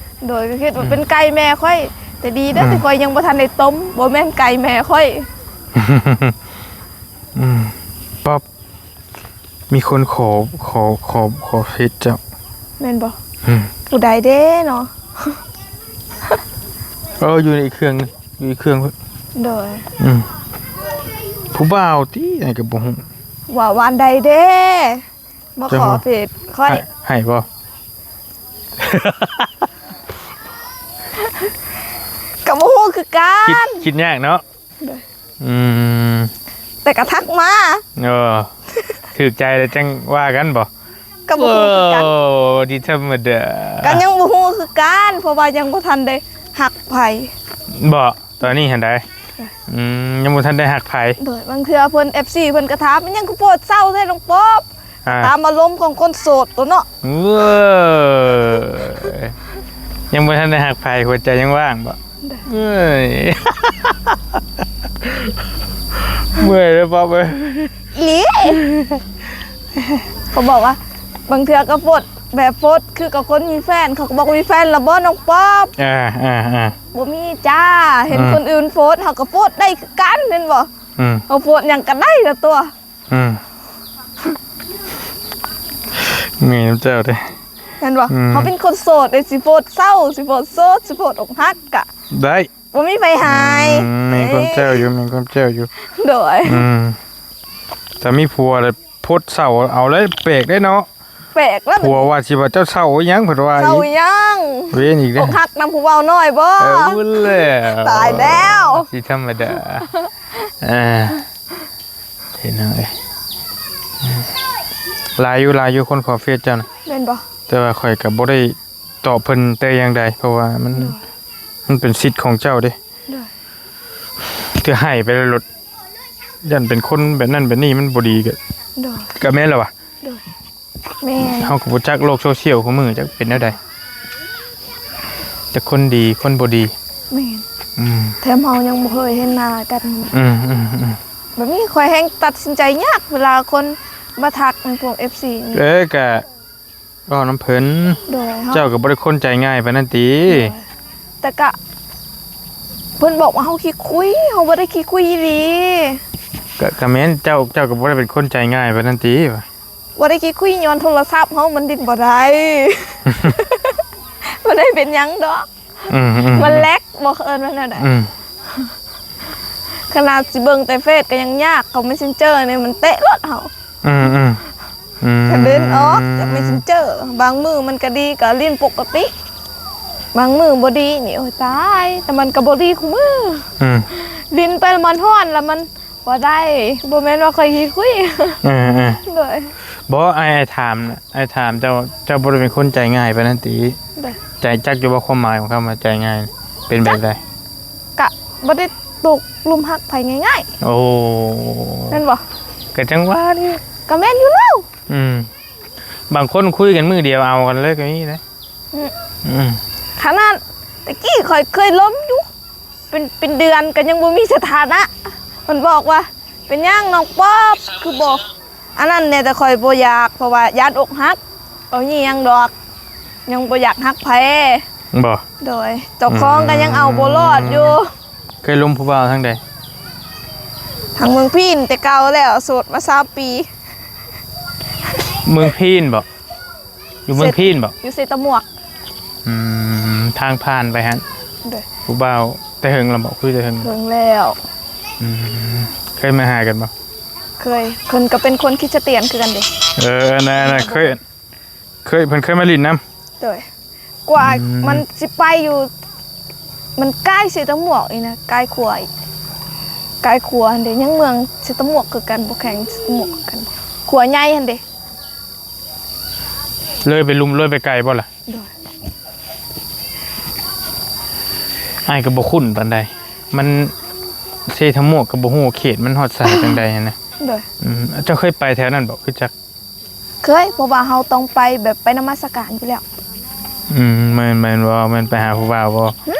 ໂດຍ ກະຄິດວ່າເປັນໄກ່ແມ່ຂ້ອຍ. ແຕ່ດີເດີ ອືມ ທີ່ຂ້ອຍຍັງບໍ່ທັນໄດ້ຕົ້ມ ບໍ່ແມ່ນໄກ່ແມ່ຂ້ອຍ. ອືມ ປັອບ ມີຄົນຂໍ ຂໍ ຂໍ ຂໍເຟສເຈົ້າ. ແມ່ນບໍ່? ອືມ ຜູ້ໃດເດເນາະ? ເອີ ຢູ່ໃນເຄື່ອງ ຢູ່ເຄື່ອງພຸ້ນ. ໂດຍ. ອືມ ຜູ້ບ່າວຕິ ໃດກະບໍ່ຮູ້. ວ່າວານໃດເດ ມາຂໍເຟສຂ້ອຍ. ໃຫ້ ໃຫ້ບໍ່? ກະບໍ່ຮູ້ຄືກັນ. ຄິດ ຄິດຍາກເນາະ. ໂດຍ. ອືມ ແຕ່ກະທັກມາ. ເອີ ຖືກໃຈແລ້ວຈັ່ງວ່າກັນບໍ່? ກະບໍ່ຮູ້ຄືກັນ. ໂອ້ ດີທຳມະດາ. ກະຍັງບໍ່ຮູ້ຄືກັນ ເພາະວ່າຍັງບໍ່ທັນໄດ້ຮັກໃຜ. ບໍ່? ຕອນນີ້ຫັ້ນໃດ? ໂດຍ. ອືມ ຍັງບໍ່ທັນໄດ້ຮັກໃຜ. ໂດຍ. ບາງເທື່ອເພິ່ນ ເອັຟຊີ ເພິ່ນກະຖາມ ເປັນຫຍັງຄືໂພດເສົ້າແທ້ນ້ອງປອບ? ອ່າ ຕາມອາລົມຂອງຄົນໂສດຕົວະເນາະ. ເວີ້ຍ ຍັງບໍ່ທັນໄດ້ຮັກໃຜ ຫົວໃຈຍັງວ່າງບໍ່? ເອີຍ ເມື່ອຍເດີປ້ອບເອີຍ. ອີ່ຫຼີ ເຂົາບອກວ່າ ບາງເທື່ອກໍຟົດ ແບບຟົດຄືກັບຄົນມີແຟນ ເຂົາກໍບອກວ່າ ມີແຟນແລ້ວບໍ່ນ້ອງປ້ອບ? ອ່າໆໆ ບໍ່ມີຈ້າ ເຫັນ ອືມ ຄົນອື່ນຟົດ ເຮົາກໍຟົດໄດ້ຄືກັນ ແມ່ນບໍ່? ອືມ ເຮົາຟົດຫຍັງກໍໄດ້ລະຕົວະ. ອືມ ແມ່ນເຈົ້າເດ້ ແມ່ນບໍ່? ອືມ ເຮົາເປັນຄົນໂສດເດ້ ຊິໂພດເສົ້າ ຊິໂພດໂສດ ຊິໂພດອົກຫັກກະໄດ້ ບໍ່ມີໃຜໃຫ້. ອືມ ແມ່ນຄວາມເຈົ້າຢູ່ ແມ່ນຄວາມເຈົ້າຢູ່. ໂດຍ ອືມ ຖ້າມີຜົວແລ້ວໂພດເສົ້າເອົາເລີຍ ແປກເດ້ເນາະ. ແປກແລ້ວ ຜົວວ່າຊິວ່າເຈົ້າເສົ້າອີ່ຫຍັງ ເພິ່ນວ່າເສົ້າອີ່ຫຍັງ ເວນອີກແລ້ວ ອົກຫັກນຳຜູ້ເວົ້ານ້ອຍບໍ່? ເອີ ແລ້ວ ຕາຍແລ້ວ ຊິທຳມະດາ. ອ່າ ພີ່ນ້ອງເອີຍ ຫຼາຍຢູ່ ຫຼາຍຢູ່ ຄົນຂໍເຟສເຈົ້ານະ ແມ່ນບໍ່? ແຕ່ວ່າຂ້ອຍກໍບໍ່ໄດ້ຕອບເພິ່ນແຕ່ຢ່າງໃດ ເພາະວ່າມັນ ໂດຍ ມັນເປັນສິດຂອງເຈົ້າເດ້. ໂດຍ ເທື່ອໃຫ້ໄປແລ້ວໂລດ ຢ້ານເປັນຄົນແບບນັ້ນແບບນີ້ ມັນບໍ່ດີກໍ ໂດຍ ກໍແມ່ນແລ້ວວະ. ໂດຍ ແມ່ນ ເຮົາກໍບໍ່ຈັກໂລກໂຊຊຽວຄູ່ມື້ຈັກເປັນແນວໃດ ຈັກຄົນດີຄົນບໍ່ດີ. ແມ່ນ ອືມ ແຖມເຮົາຍັງບໍ່ເຄີຍເຫັນໜ້າກັນ. ອືມໆໆ ແບບນີ້ຂ້ອຍແຮ່ງຕັດສິນໃຈຍາກ ເວລາຄົນມາທັກໃນພວກເອັຟຊີນີ້. ເອີ ກະເວົ້ານຳເພິ່ນ. ໂດຍ ເຈົ້າກໍບໍ່ໄດ້ຄົນໃຈງ່າຍປານນັ້ນຕິ? ໂດຍ ແຕ່ກະເພິ່ນບອກວ່າເຮົາຂີ້ຄຸຍ ເຮົາບໍ່ໄດ້ຂີ້ຄຸຍອີ່ຫຼີ. ກະ ກະແມ່ນ ເຈົ້າ ເຈົ້າກໍບໍ່ໄດ້ເປັນຄົນໃຈງ່າຍປານນັ້ນຕິ? ບໍ່ໄດ້ຂີ້ຄຸຍ ຍ້ອນໂທລະສັບເຮົາມັນຫຼິ້ນບໍ່ໄດ້ ບໍ່ໄດ້ເປັນຫຍັງດອກ. ອືມໆໆ ມັນແລັກບໍ່ ເອີ້ນວ່າແນວໃດ? ອືມ ຂະໜາດຊິເບິ່ງແຕ່ເຟສກໍຍັງຍາກ ເຂົ້າເມສເຊັນເຈີນີ້ມັນເຕະໂລດເຮົາ. ອືມໆ ອືມ ກະເດີນອອກຈາກເມສເຊັນເຈີ ບາງມື້ມັນກະດີ ກະຫຼິ້ນປົກກະຕິ ບາງມື້ບໍ່ດີນີ້ ໂອ້ຍຕາຍ ແຕ່ມັນກະບໍ່ດີຄູ່ມື້. ອືມ ຫຼິ້ນໄປລະມັນຮ້ອນ ລະມັນ ບໍ່ໄດ້ ບໍ່ແມ່ນວ່າຂ້ອຍຂີ້ຄຸຍ. ເອີໆ ໂດຍ ບໍ່ ອ້າຍ ອ້າຍຖາມ ອ້າຍຖາມເຈົ້າ ເຈົ້າບໍ່ໄດ້ເປັນຄົນໃຈງ່າຍປານນັ້ນຕິ? ໂດຍ ໃຈ ຈັກຢູ່ບໍ່ຄວາມໝາຍຂອງຄຳວ່າໃຈງ່າຍ ເປັນແບບໃດ? ກະບໍ່ໄດ້ຕົກຫຼຸມຮັກໃຜງ່າຍໆ. ໂອ້ ແມ່ນບໍ່? ກະຈັ່ງວ່ານີ້ ກະແມ່ນຢູ່ແລ້ວ. ອືມ ບາງຄົນຄຸຍກັນມື້ດຽວເອົາກັນເລີຍກໍມີເດ້. ອືມ ອືມ ຂະໜາດແຕ່ກີ້ຂ້ອຍເຄີຍລົມຢູ່ ເປັນ ເປັນເດືອນກໍຍັງບໍ່ມີສະຖານະ. ເພິ່ນບອກວ່າ ເປັນຫຍັງນ້ອງປອບຄືບໍ່ອັນນັ້ນແດ່? ແຕ່ຂ້ອຍບໍ່ຢາກ ເພາະວ່າຢ້ານອົກຫັກ. ບໍ່ມີຫຍັງດອກ ຍັງບໍ່ຢາກຮັກໃຜ. ບໍ່? ໂດຍ ເຈົ້າຂອງກໍຍັງເອົາບໍ່ລອດຢູ່. ອືມ ເຄີຍລົມຜູ້ບ່າວທາງໃດ? ທາງເມືອງພີນແຕ່ເກົ່າແລ້ວ ໂສດມາສາມປີ. ເມືອງພີນບໍ່? ຢູ່ເມືອງພີນບໍ່? ຢູ່ເຊຕະໝວກ. ອືມ ທາງຜ່ານໄປຫັ້ນ. ໂດຍ ຜູ້ບ່າວແຕ່ເຫິງແລ້ວບໍ່? ຄຸຍແຕ່ເຫິງ. ເຫິງແລ້ວ. ອືມ ເຄີຍມາຫາກັນບໍ່? ເຄີຍ ເພິ່ນກໍເປັນຄົນຄຣິສຕຽນຄືກັນເດ້. ເອີ ອັນນັ້ນ ອັນນັ້ນເຄີຍ ເຄີຍ ເພິ່ນເຄີຍມາຫຼິ້ນນຳ. ໂດຍ ກວ່າ ອືມ ມັນຊິໄປຢູ່ ມັນໃກ້ເຊຕະໝວກອີກນະ ໃກ້ຂົວອີກ ໃກ້ຂົວຫັ້ນເດ້ ຍັງເມືອງເຊຕະໝວກຄືກັນ ບໍ່ແຂວງເຊຕະໝວກຄືກັນ ຂົວໃຫຍ່ຫັ້ນເດ້. ເລີຍໄປລຸ່ມ ເລີຍໄປໄກບໍ່ລະ? ໂດຍ ອ້າຍກໍບໍ່ຄຸ້ນປານໃດ ມັນ ເຊຕະໝວກກໍບໍ່ຮູ້ເຂດມັນຮອດສາຍຈັ່ງໃດຫັ້ນນະ. ໂດຍ ອືມ ເຈົ້າເຄີຍໄປແຖວນັ້ນບໍ່? ຄືຈັກ ເຄີຍ ເພາະວ່າເຮົາຕ້ອງໄປແບບໄປນະມັດສະການຢູ່ແລ້ວ. ອືມ ແມ່ນ ແມ່ນບໍ່ ແມ່ນໄປຫາຜູ້ບ່າວບໍ່? ຫື?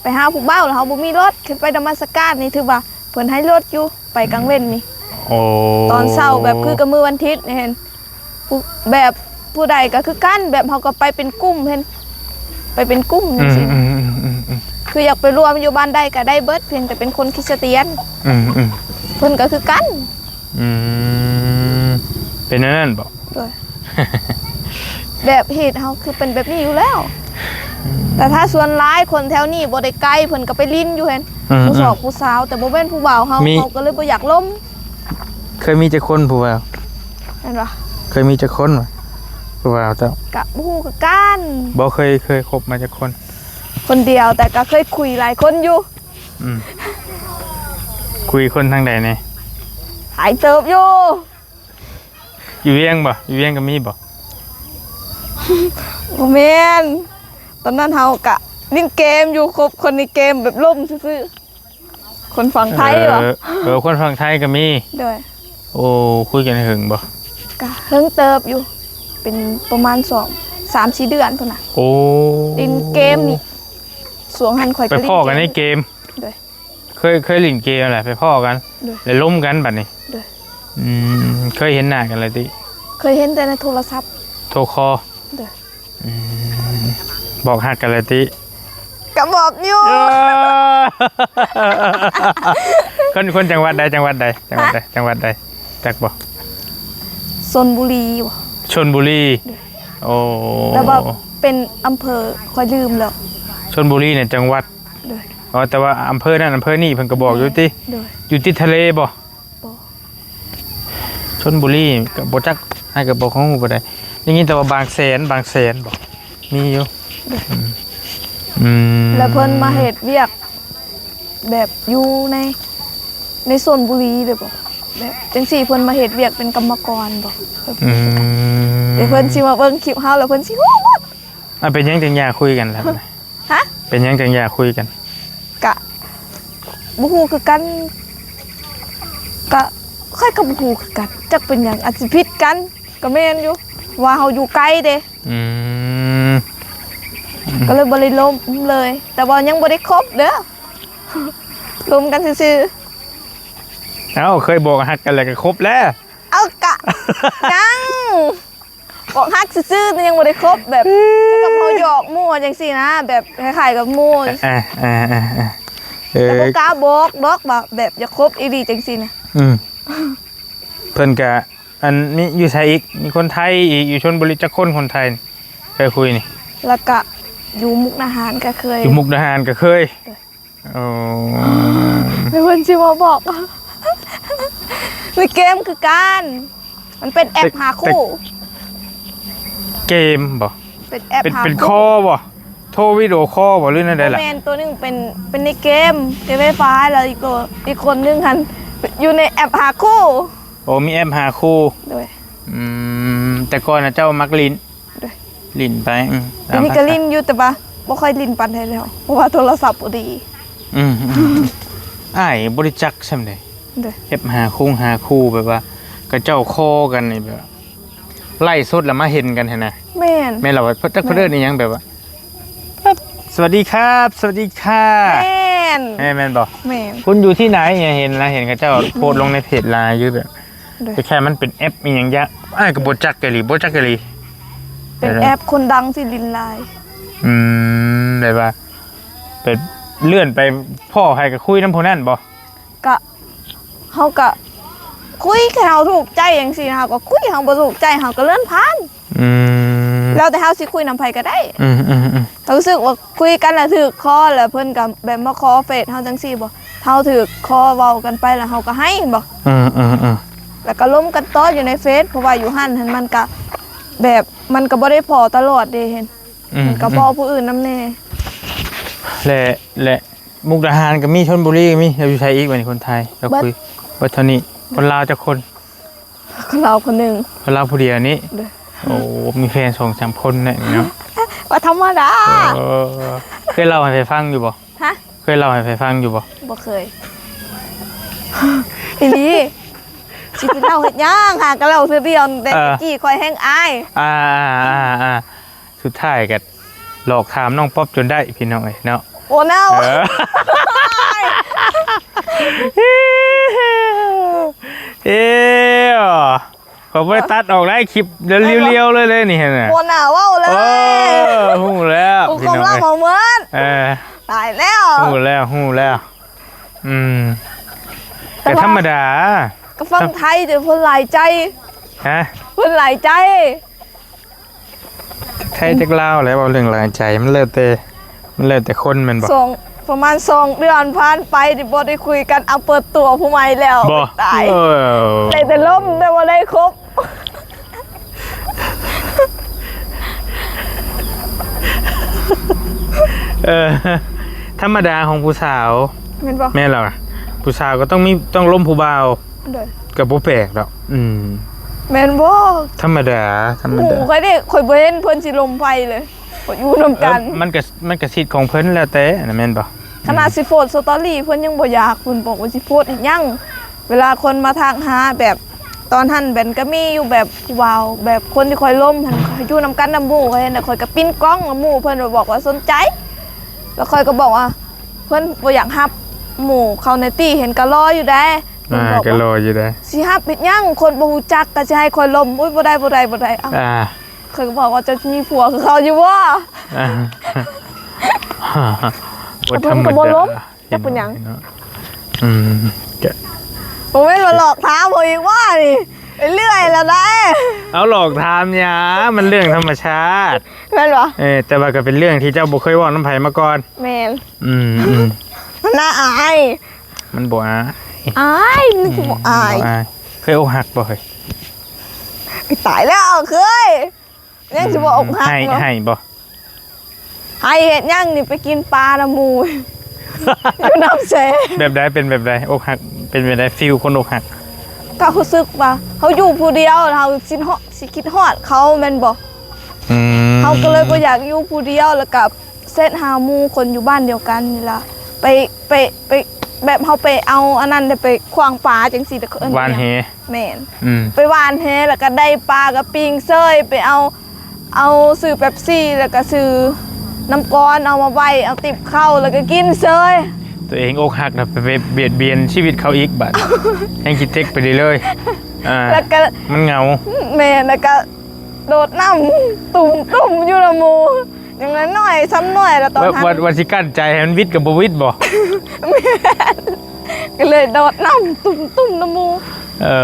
ໄປຫາຜູ້ບ່າວແລ້ວເຮົາບໍ່ມີລົດ ຄືໄປນະມັດສະການນີ້ຖືວ່າເພິ່ນໃຫ້ລົດຢູ່ ໄປກາງເວັນນີ້. ໂອ້ ຕອນເຊົ້າແບບຄືກັບມື້ວັນທິດນີ້ ເຫັນ ຜູ້ ແບບຜູ້ໃດກໍຄືກັນ ແບບເຮົາກໍໄປເປັນກຸ່ມ ເຫັນ ໄປເປັນກຸ່ມຈັ່ງຊີ້ນະ. ອືມໆໆໆໆ ຄືຢາກໄປລວມຢູ່ບ້ານໃດກໍໄດ້ເບິດ ພຽງແຕ່ເປັນຄົນຄຣິສຕຽນ. ອືມໆ ເພິ່ນກໍຄືກັນ. ອືມ ເປັນແນວນັ້ນບໍ? ໂດຍ ແບບເຂດເຮົາຄືເປັນແບບນີ້ຢູ່ແລ້ວ. ອືມ ແຕ່ຖ້າສ່ວນຫຼາຍຄົນແຖວນີ້ບໍ່ໄດ້ໄກ ເພິ່ນກໍໄປຫຼິ້ນຢູ່ຫັ້ນ ອືມໆ ຜູ້ຊອກຜູ້ສາວ ແຕ່ບໍ່ແມ່ນຜູ້ບ່າວເຮົາ ມີ ເຮົາກໍເລີຍບໍ່ຢາກລົມ. ເຄີຍມີຈັກຄົນຜູ້ບ່າວ? ແມ່ນບໍ່? ເຄີຍມີຈັກຄົນວະ ຜູ້ບ່າວເຈົ້າ? ກະບໍ່ຮູ້ຄືກັນ. ບໍ່ເຄີຍ ເຄີຍຄົບມາຈັກຄົນ? ຄົນດຽວ ແຕ່ກະເຄີຍຄຸຍຫຼາຍຄົນຢູ່. ອືມ ຄຸຍຄົນທາງໃດແດ່? ຫຼາຍເຕີບຢູ່. ຢູ່ວຽງບໍ່? ຢູ່ວຽງກໍມີບໍ່? ບໍ່ແມ່ນ ຕອນນັ້ນເຮົາກະຫຼິ້ນເກມຢູ່ ຄົບຄົນໃນເກມແບບລົມຊື່ໆ. ຄົນຝັ່ງໄທບໍ່? ເອີ ເອີ ຄົນຝັ່ງໄທກໍມີ. ໂດຍ ໂອ້ ຄຸຍກັນເຖິງບໍ່? ກະເຮິງເຕີບຢູ່ ເປັນປະມານສອງ ສາມສີ່ເດືອນພຸ້ນນະ. ໂອ້ ຫຼິ້ນເກມນີ້ ຊ່ວງຫັ້ນຂ້ອຍ ໄປພໍ້ກັນໃນເກມ. ໂດຍ ເຄີຍ ເຄີຍຫຼິ້ນເກມແຫຼະ ໄປພໍ້ກັນ. ໂດຍ ແລ້ວລົມກັນບັດນີ້. ໂດຍ ອືມ ເຄີຍເຫັນໜ້າກັນແລ້ວຕິ? ເຄີຍເຫັນແຕ່ໃນໂທລະສັບ ໂທຄໍ. ໂດຍ ອືມ ບອກຮັກກັນແລ້ວຕິ? ກະບອກຢູ່. ເອີ ຄົນ ຄົນຈັງຫວັດໃດ? ຈັງຫວັດໃດ? ຈັງຫວັດໃດ? ຮະ? ຈັງຫວັດໃດ? ຈັກບໍ່? ຊົນບູລີບໍ? ຊົນບູລີ. ໂດຍ ໂອ້ ແຕ່ວ່າເປັນອຳເພີ ຂ້ອຍລືມແລ້ວ. ຊົນບູລີນີ້ຈັງຫວັດ. ໂດຍ ອໍ ແຕ່ວ່າອຳເພີນັ້ນອຳເພີນີ້ເພິ່ນກໍບອກຢູ່ຕິ? ໂດຍ ຢູ່ຕິດທະເລບໍ່? ບໍ່ ຊົນບູລີກໍບໍ່ຈັກ ອ້າຍກໍບໍ່ຮູ້ປານໃດ. ໄດ້ຍິນແຕ່ວ່າບາງແສນ ບາງແສນບໍ່? ມີຢູ່. ໂດຍ ອືມ ອືມ ແລ້ວເພິ່ນມາເຮັດວຽກແບບຢູ່ໃນ ໃນຊົນບູລີເດ້ບໍ່? ແບບຈັ່ງຊີ້ ເພິ່ນມາເຮັດວຽກເປັນກຳມະກອນບໍ່? ອືມ ແລ້ວເພິ່ນຊິມາເບິ່ງຄລິບເຮົາ ແລ້ວເພິ່ນຊິຮູ້ໝົດ. ອ່າ ເປັນຫຍັງຈຶ່ງຢ່າຄຸຍກັນລະ? ຮະ? ເປັນຫຍັງຈັ່ງຢ່າຄຸຍກັນ? ກະບໍ່ຮູ້ຄືກັນ ກະຂ້ອຍກໍບໍ່ຮູ້ຄືກັນ ຈັກເປັນຫຍັງ ອາດຊິຜິດກັນ ກໍແມ່ນຢູ່ ວ່າເຮົາຢູ່ໄກເດ້. ອືມ ກໍເລີຍບໍ່ໄດ້ລົມເລີຍ ແຕ່ວ່າຍັງບໍ່ໄດ້ຄົບເດີ ລົມກັນຊື່ໆ. ເອົ້າ ເຄີຍບອກຮັກກັນແລ້ວກໍຄົບແລ້ວ. ເອົ້າ ກະ ຍັງ ບອກຮັກຊື່ໆ ແຕ່ຍັງບໍ່ໄດ້ຄົບ ແບບ ຄືກັບເຮົາຫຍອກໝູ່ຈັ່ງຊີ້ນະ ແບບຄ້າຍໆກັບໝູ່. ເອີ ເອີ ເອີ ເອີ ເອີ ແຕ່ບໍ່ກ້າບອກດອກວ່າແບບຢາກຄົບອີ່ຫຼີຈັ່ງຊີ້ນະ. ອືມ ເພິ່ນກະ ອັນ ມີຢູ່ໃສອີກ? ມີຄົນໄທອີກ ຢູ່ຊົນບູລີ ຈັກຄົນຄົນໄທນີ້ ເຄີຍຄຸຍນີ້? ແລ້ວກະຢູ່ມຸກດາຫານກະເຄີຍ. ຢູ່ມຸກດາຫານກະເຄີຍ. ໂດຍ ໂອ້ ແລ້ວເພິ່ນຊິມາບອກ ໃນເກມຄືກັນ ມັນເປັນແອັບຫາຄູ່. ເກມບໍ່? ເປັນແອັບຫາຄູ່ ເປັນຄໍບໍ່? ໂທວິດີໂອຄໍບໍ່ ຫຼືແນວໃດລະ? ບໍ່ແມ່ນ ໂຕໜຶ່ງເປັນ ເປັນໃນເກມ ເກມໄຟຟ້າ ແລ້ວອີກໂຕ ອີກຄົນໜຶ່ງຫັ້ນຢູ່ໃນແອັບຫາຄູ່. ໂອ້ ມີແອັບຫາຄູ່. ໂດຍ ອືມ ແຕ່ກ່ອນນະເຈົ້າມັກຫຼິ້ນ. ໂດຍ ຫຼິ້ນໄປ. ອືມ ດຽວນີ້ກໍຫຼິ້ນຢູ່ ແຕ່ວ່າບໍ່ຄ່ອຍຫຼິ້ນປານໃດແລ້ວ ເພາະວ່າໂທລະສັບບໍ່ດີ. ອືມ ອືມ ອ້າຍບໍ່ໄດ້ຈັກສ່ຳໃດ. ໂດຍ ແອັບຫາຄົງຫາຄູ່ ແບບວ່າເຂົາເຈົ້າຄໍກັນນີ້ ແບບວ່າໄລສົດແລ້ວມາເຫັນກັນຫັ້ນນະ. ແມ່ນ ແມ່ນລະ ຈັກເພິ່ນເອີ້ນອີ່ຫຍັງ ແບບວ່າ ສະຫວັດດີຄັບ ສະຫວັດດີຄ່າ. ແມ່ນ ແມ່ນ ແມ່ນບໍ່? ແມ່ນ ຄຸນຢູ່ທີ່ໃດ? ເຫັນລະ ເຫັນເຂົາເຈົ້າໂພສລົງໃນເພຈຫຼາຍຢູ່ ແບບ ໂດຍ ແຕ່ແຄ່ມັນເປັນແອັບອີ່ຫຍັງຢາ ອ້າຍກໍບໍ່ຈັກອີ່ຫຼີ ບໍ່ຈັກອີ່ຫຼີ. ເປັນແອັບຄົນດັງຊິຫຼິ້ນຫຼາຍ. ອືມ ແບບວ່າໄປເລື່ອນໄປພໍ້ໃຜກໍຄຸຍນຳຜູ້ນັ້ນບໍ່? ກະ ເຮົາກະຄຸຍ ແຄ່ເຮົາຖືກໃຈຈັ່ງຊີ້ນະ ເຮົາກໍຄຸຍ ເຮົາບໍ່ຖືກໃຈເຮົາກໍເລື່ອນຜ່ານ. ອືມ ແລ້ວແຕ່ເຮົາຊິຄຸຍນຳໃຜກໍໄດ້. ອືມໆໆ ເຮົາຮູ້ສຶກວ່າຄຸຍກັນແລ້ວຖືກຄໍ ແລ້ວເພິ່ນກໍແບບມາຂໍເຟສເຮົາຈັ່ງຊີ້ບໍ ເຮົາຖືກຄໍເວົ້າກັນໄປແລ້ວເຮົາກໍໃຫ້ບໍ. ອືມໆໆ ແລ້ວກໍລົມກັນຕໍ່ຢູ່ໃນເຟສ ເພາະວ່າຢູ່ຫັ້ນຫັ້ນມັນກະແບບ ມັນກໍບໍ່ໄດ້ພໍ້ຕະຫຼອດເດ້ ເຫັນ ອືມ ມັນກໍພໍ້ຜູ້ອື່ນນຳແດ່. ແລະ ແລະ ມຸກດາຫານກໍມີ ຊົນບຸລີກໍມີ ແລ້ວຢູ່ໃສອີກບັດນີ້ຄົນໄທ? ເຮົາຄຸຍເບິດເທົ່ານີ້. ຄົນລາວຈັກຄົນ? ຄົນລາວຄົນໜຶ່ງ. ຄົນລາວຜູ້ດຽວນີ້? ໂດຍ. ໂອ້ ມີແຟນສອງສາມຄົນແນ່ເນາະ. ວ່າທຳມະດາ. ເອີ ເຄີຍເລົ່າໃຫ້ໃຜຟັງຢູ່ບໍ່? ຮະ? ເຄີຍເລົ່າໃຫ້ໃຜຟັງຢູ່ບໍ່? ບໍ່ເຄີຍ. ອີ່ຫຼີ. ຊິໄປເລົ່າເຮັດຫຍັງ? ຫາກໍເລົ່າເທື່ອດຽວ ແຕ່ ເອີ ຕະກີ້ຂ້ອຍແຮ່ງອາຍ. ອ່າໆໆ ສຸດທ້າຍກໍຫຼອກຖາມນ້ອງປັອບຈົນໄດ້ພີ່ນ້ອງເອີຍເນາະ. ໂອ້ ນາວ. ເອີ ເອີ ຂ້ອຍບໍ່ໄດ້ຕັດອອກໄດ້ ຄລິບລຽວໆເລີຍເດ້ນີ້ຫັ້ນນະ. ໂອ້ ໜ້າເວົ້າເລີຍ. ເອີ ຮູ້ແລ້ວ ຮູ້ຄວາມລັບເຮົາໝົດ. ເອີ ຕາຍແລ້ວ. ຮູ້ແລ້ວ ຮູ້ແລ້ວ. ອືມ ກໍທຳມະດາ. ກໍຝັ່ງໄທເດ້ ເພິ່ນຫຼາຍໃຈ. ຮະ? ເພິ່ນຫຼາຍໃຈ. ໄທຈັກລາວແຫຼະ ເວົ້າເລື່ອງຫຼາຍໃຈ ມັນແລ້ວແຕ່ ມັນແລ້ວແຕ່ຄົນແມ່ນບໍ່? ສອງ ປະມານສອງເດືອນຜ່ານໄປ ທີ່ບໍ່ໄດ້ຄຸຍກັນ ເອົາເປີດຕົວຜູ້ໃໝ່ແລ້ວ. ບໍ່? ຕາຍ. ເອີ ໄດ້ແຕ່ລົມ ແຕ່ບໍ່ໄດ້ຄົບ. ເອີ ທຳມະດາຂອງຜູ້ສາວ. ແມ່ນບໍ່? ແມ່ນແລ້ວ ຜູ້ສາວກໍຕ້ອງມີ ຕ້ອງລົມຜູ້ບ່າວ. ໂດຍ. ກໍບໍ່ແປກດອກ. ອືມ ແມ່ນບໍ່? ທຳມະດາ ທຳມະດາ. ໂອ້ ຂ້ອຍເດ້ ຂ້ອຍບໍ່ເຫັນເພິ່ນຊິລົມໃຜເລີຍ ຢູ່ນຳກັນ. ເອີ ມັນກໍ ມັນກໍສິດຂອງເພິ່ນແລ້ວແຕ່ນະ ແມ່ນບໍ່? ຂະໜາດຊິໂພສສະຕໍຣີ ເພິ່ນຍັງບໍ່ຢາກ ເພິ່ນບອກວ່າຊິໂພສເຮັດຫຍັງ? ເວລາຄົນມາທັກຫາແບບ ຕອນຫັ້ນແບບກໍມີຢູ່ແບບຜູ້ບ່າວ ແບບຄົນທີ່ຂ້ອຍລົມຫັ້ນ ຢູ່ນຳກັນນຳໝູ່ ຂ້ອຍເຫັນແລ້ວຂ້ອຍກໍປິ່ນກ້ອງນຳໝູ່ ເພິ່ນກໍບອກວ່າສົນໃຈ ແລ້ວຂ້ອຍກໍບອກວ່າ ເພິ່ນບໍ່ຢາກຮັບໝູ່ເຂົາໃນຕິ ເຫັນກໍຫຼໍ່ຢູ່ໃດ ເພິ່ນບອກວ່າ ອ່າ ກໍຫຼໍ່ຢູ່ໃດ ຊິຮັບເຮັດຫຍັງ ຄົນບໍ່ຮູ້ຈັກ ກໍຊິໃຫ້ຂ້ອຍລົມ ໂອ້ຍ ບໍ່ໄດ້ ບໍ່ໄດ້ ບໍ່ໄດ້ ເອົ້າ ອ່າ ຂ້ອຍກໍບອກວ່າ ເຈົ້າຊິມີຜົວຄືເຂົາຢູ່ບໍ່? ອ່າ ບໍ່ທຳມະດາ ເພິ່ນກໍບໍ່ລົມ ຈັກເປັນຫຍັງເນາະ ອືມ ກະ ບໍ່ແມ່ນວ່າຫຼອກຖາມເຮົາອີກວ່ານີ້ ໄປເລື້ອຍແລ້ວໄດ໋ ເອົາ ຫຼອກຖາມຫຍັງ ມັນເລື່ອງທຳມະຊາດ ແມ່ນບໍ່? ເອີ ແຕ່ວ່າກໍເປັນເລື່ອງທີ່ເຈົ້າບໍ່ເຄີຍເວົ້ານຳໃຜມາກ່ອນ ແມ່ນ ອືມ ອືມ ມັນໜ້າອາຍ ມັນບໍ່ອາຍ ອາຍ ມັນຄືບໍ່ອາຍ ອືມ ບໍ່ອາຍ ເຄີຍອົກຫັກບໍ່ເຮີ້ຍ? ຕາຍແລ້ວ ເຄີຍ ຍັງຊິບໍ່ອົກຫັກ ໃຫ້ ເນາະ ໃຫ້ບໍ່? ໃຫ້ເຮັດຫຍັງນີ້ ໄປກິນປານຳໝູ່ ຢູ່ນ້ຳແຊ ແບບໃດ ເປັນແບບໃດ ອົກຫັກເປັນແບບໃດ ຟີລຄົນອົກຫັກ ກໍຮູ້ສຶກວ່າເຮົາຢູ່ຜູ້ດຽວ ເຮົາຊິເນາະ ຊິຄິດຮອດເຂົາແມ່ນບໍ່? ອືມ ເຮົາກໍເລີຍບໍ່ຢາກຢູ່ຜູ້ດຽວ ແລ້ວກໍແຊັດຫາໝູ່ຄົນຢູ່ບ້ານດຽວກັນນີ້ລະ ໄປ ໄປ ໄປ ແບບເຮົາໄປເອົາອັນນັ້ນ ໄປຂວ້າງປາຈັ່ງຊີ້ ແລ້ວກໍເອີ້ນ ຫວ່ານແຫ ຫຍັງ? ແມ່ນ ອືມ ໄປຫວ່ານແຫ ແລ້ວກໍໄດ້ປາກໍປີ້ງເຊີຍ ໄປເອົາ ເອົາຊື້ເປັບຊີ ແລ້ວກໍຊື້ນ້ຳກ້ອນເອົາມາໄວ້ ເອົາຕິບເຂົ້າ ແລ້ວກໍກິນເຊີຍ ຕົວເອງອົກຫັກນະ ໄປບຽດບຽນຊີວິດເຂົາອີກບາດ ແຮ່ງຊິເຕັກໄປເລື້ອຍໆ ອ່າ ແລ້ວກໍ ມັນເຫງົາ ແມ່ນ ແລ້ວກໍໂດດນ້ຳຕຸ້ມໆ ຢູ່ນຳໝູ່ ຢ່າງນ້ອຍໆ ສ່ຳນ້ອຍລະຕອນ ວ່າ ນັ້ນ ວ່າ ວ່າຊິກັ້ນໃຈໃຫ້ມັນຫວິດກໍບໍ່ຫວິດບໍ? ແມ່ນ ກໍເລີຍໂດດນ້ຳຕຸ້ມໆ ນຳໝູ່ ເອີ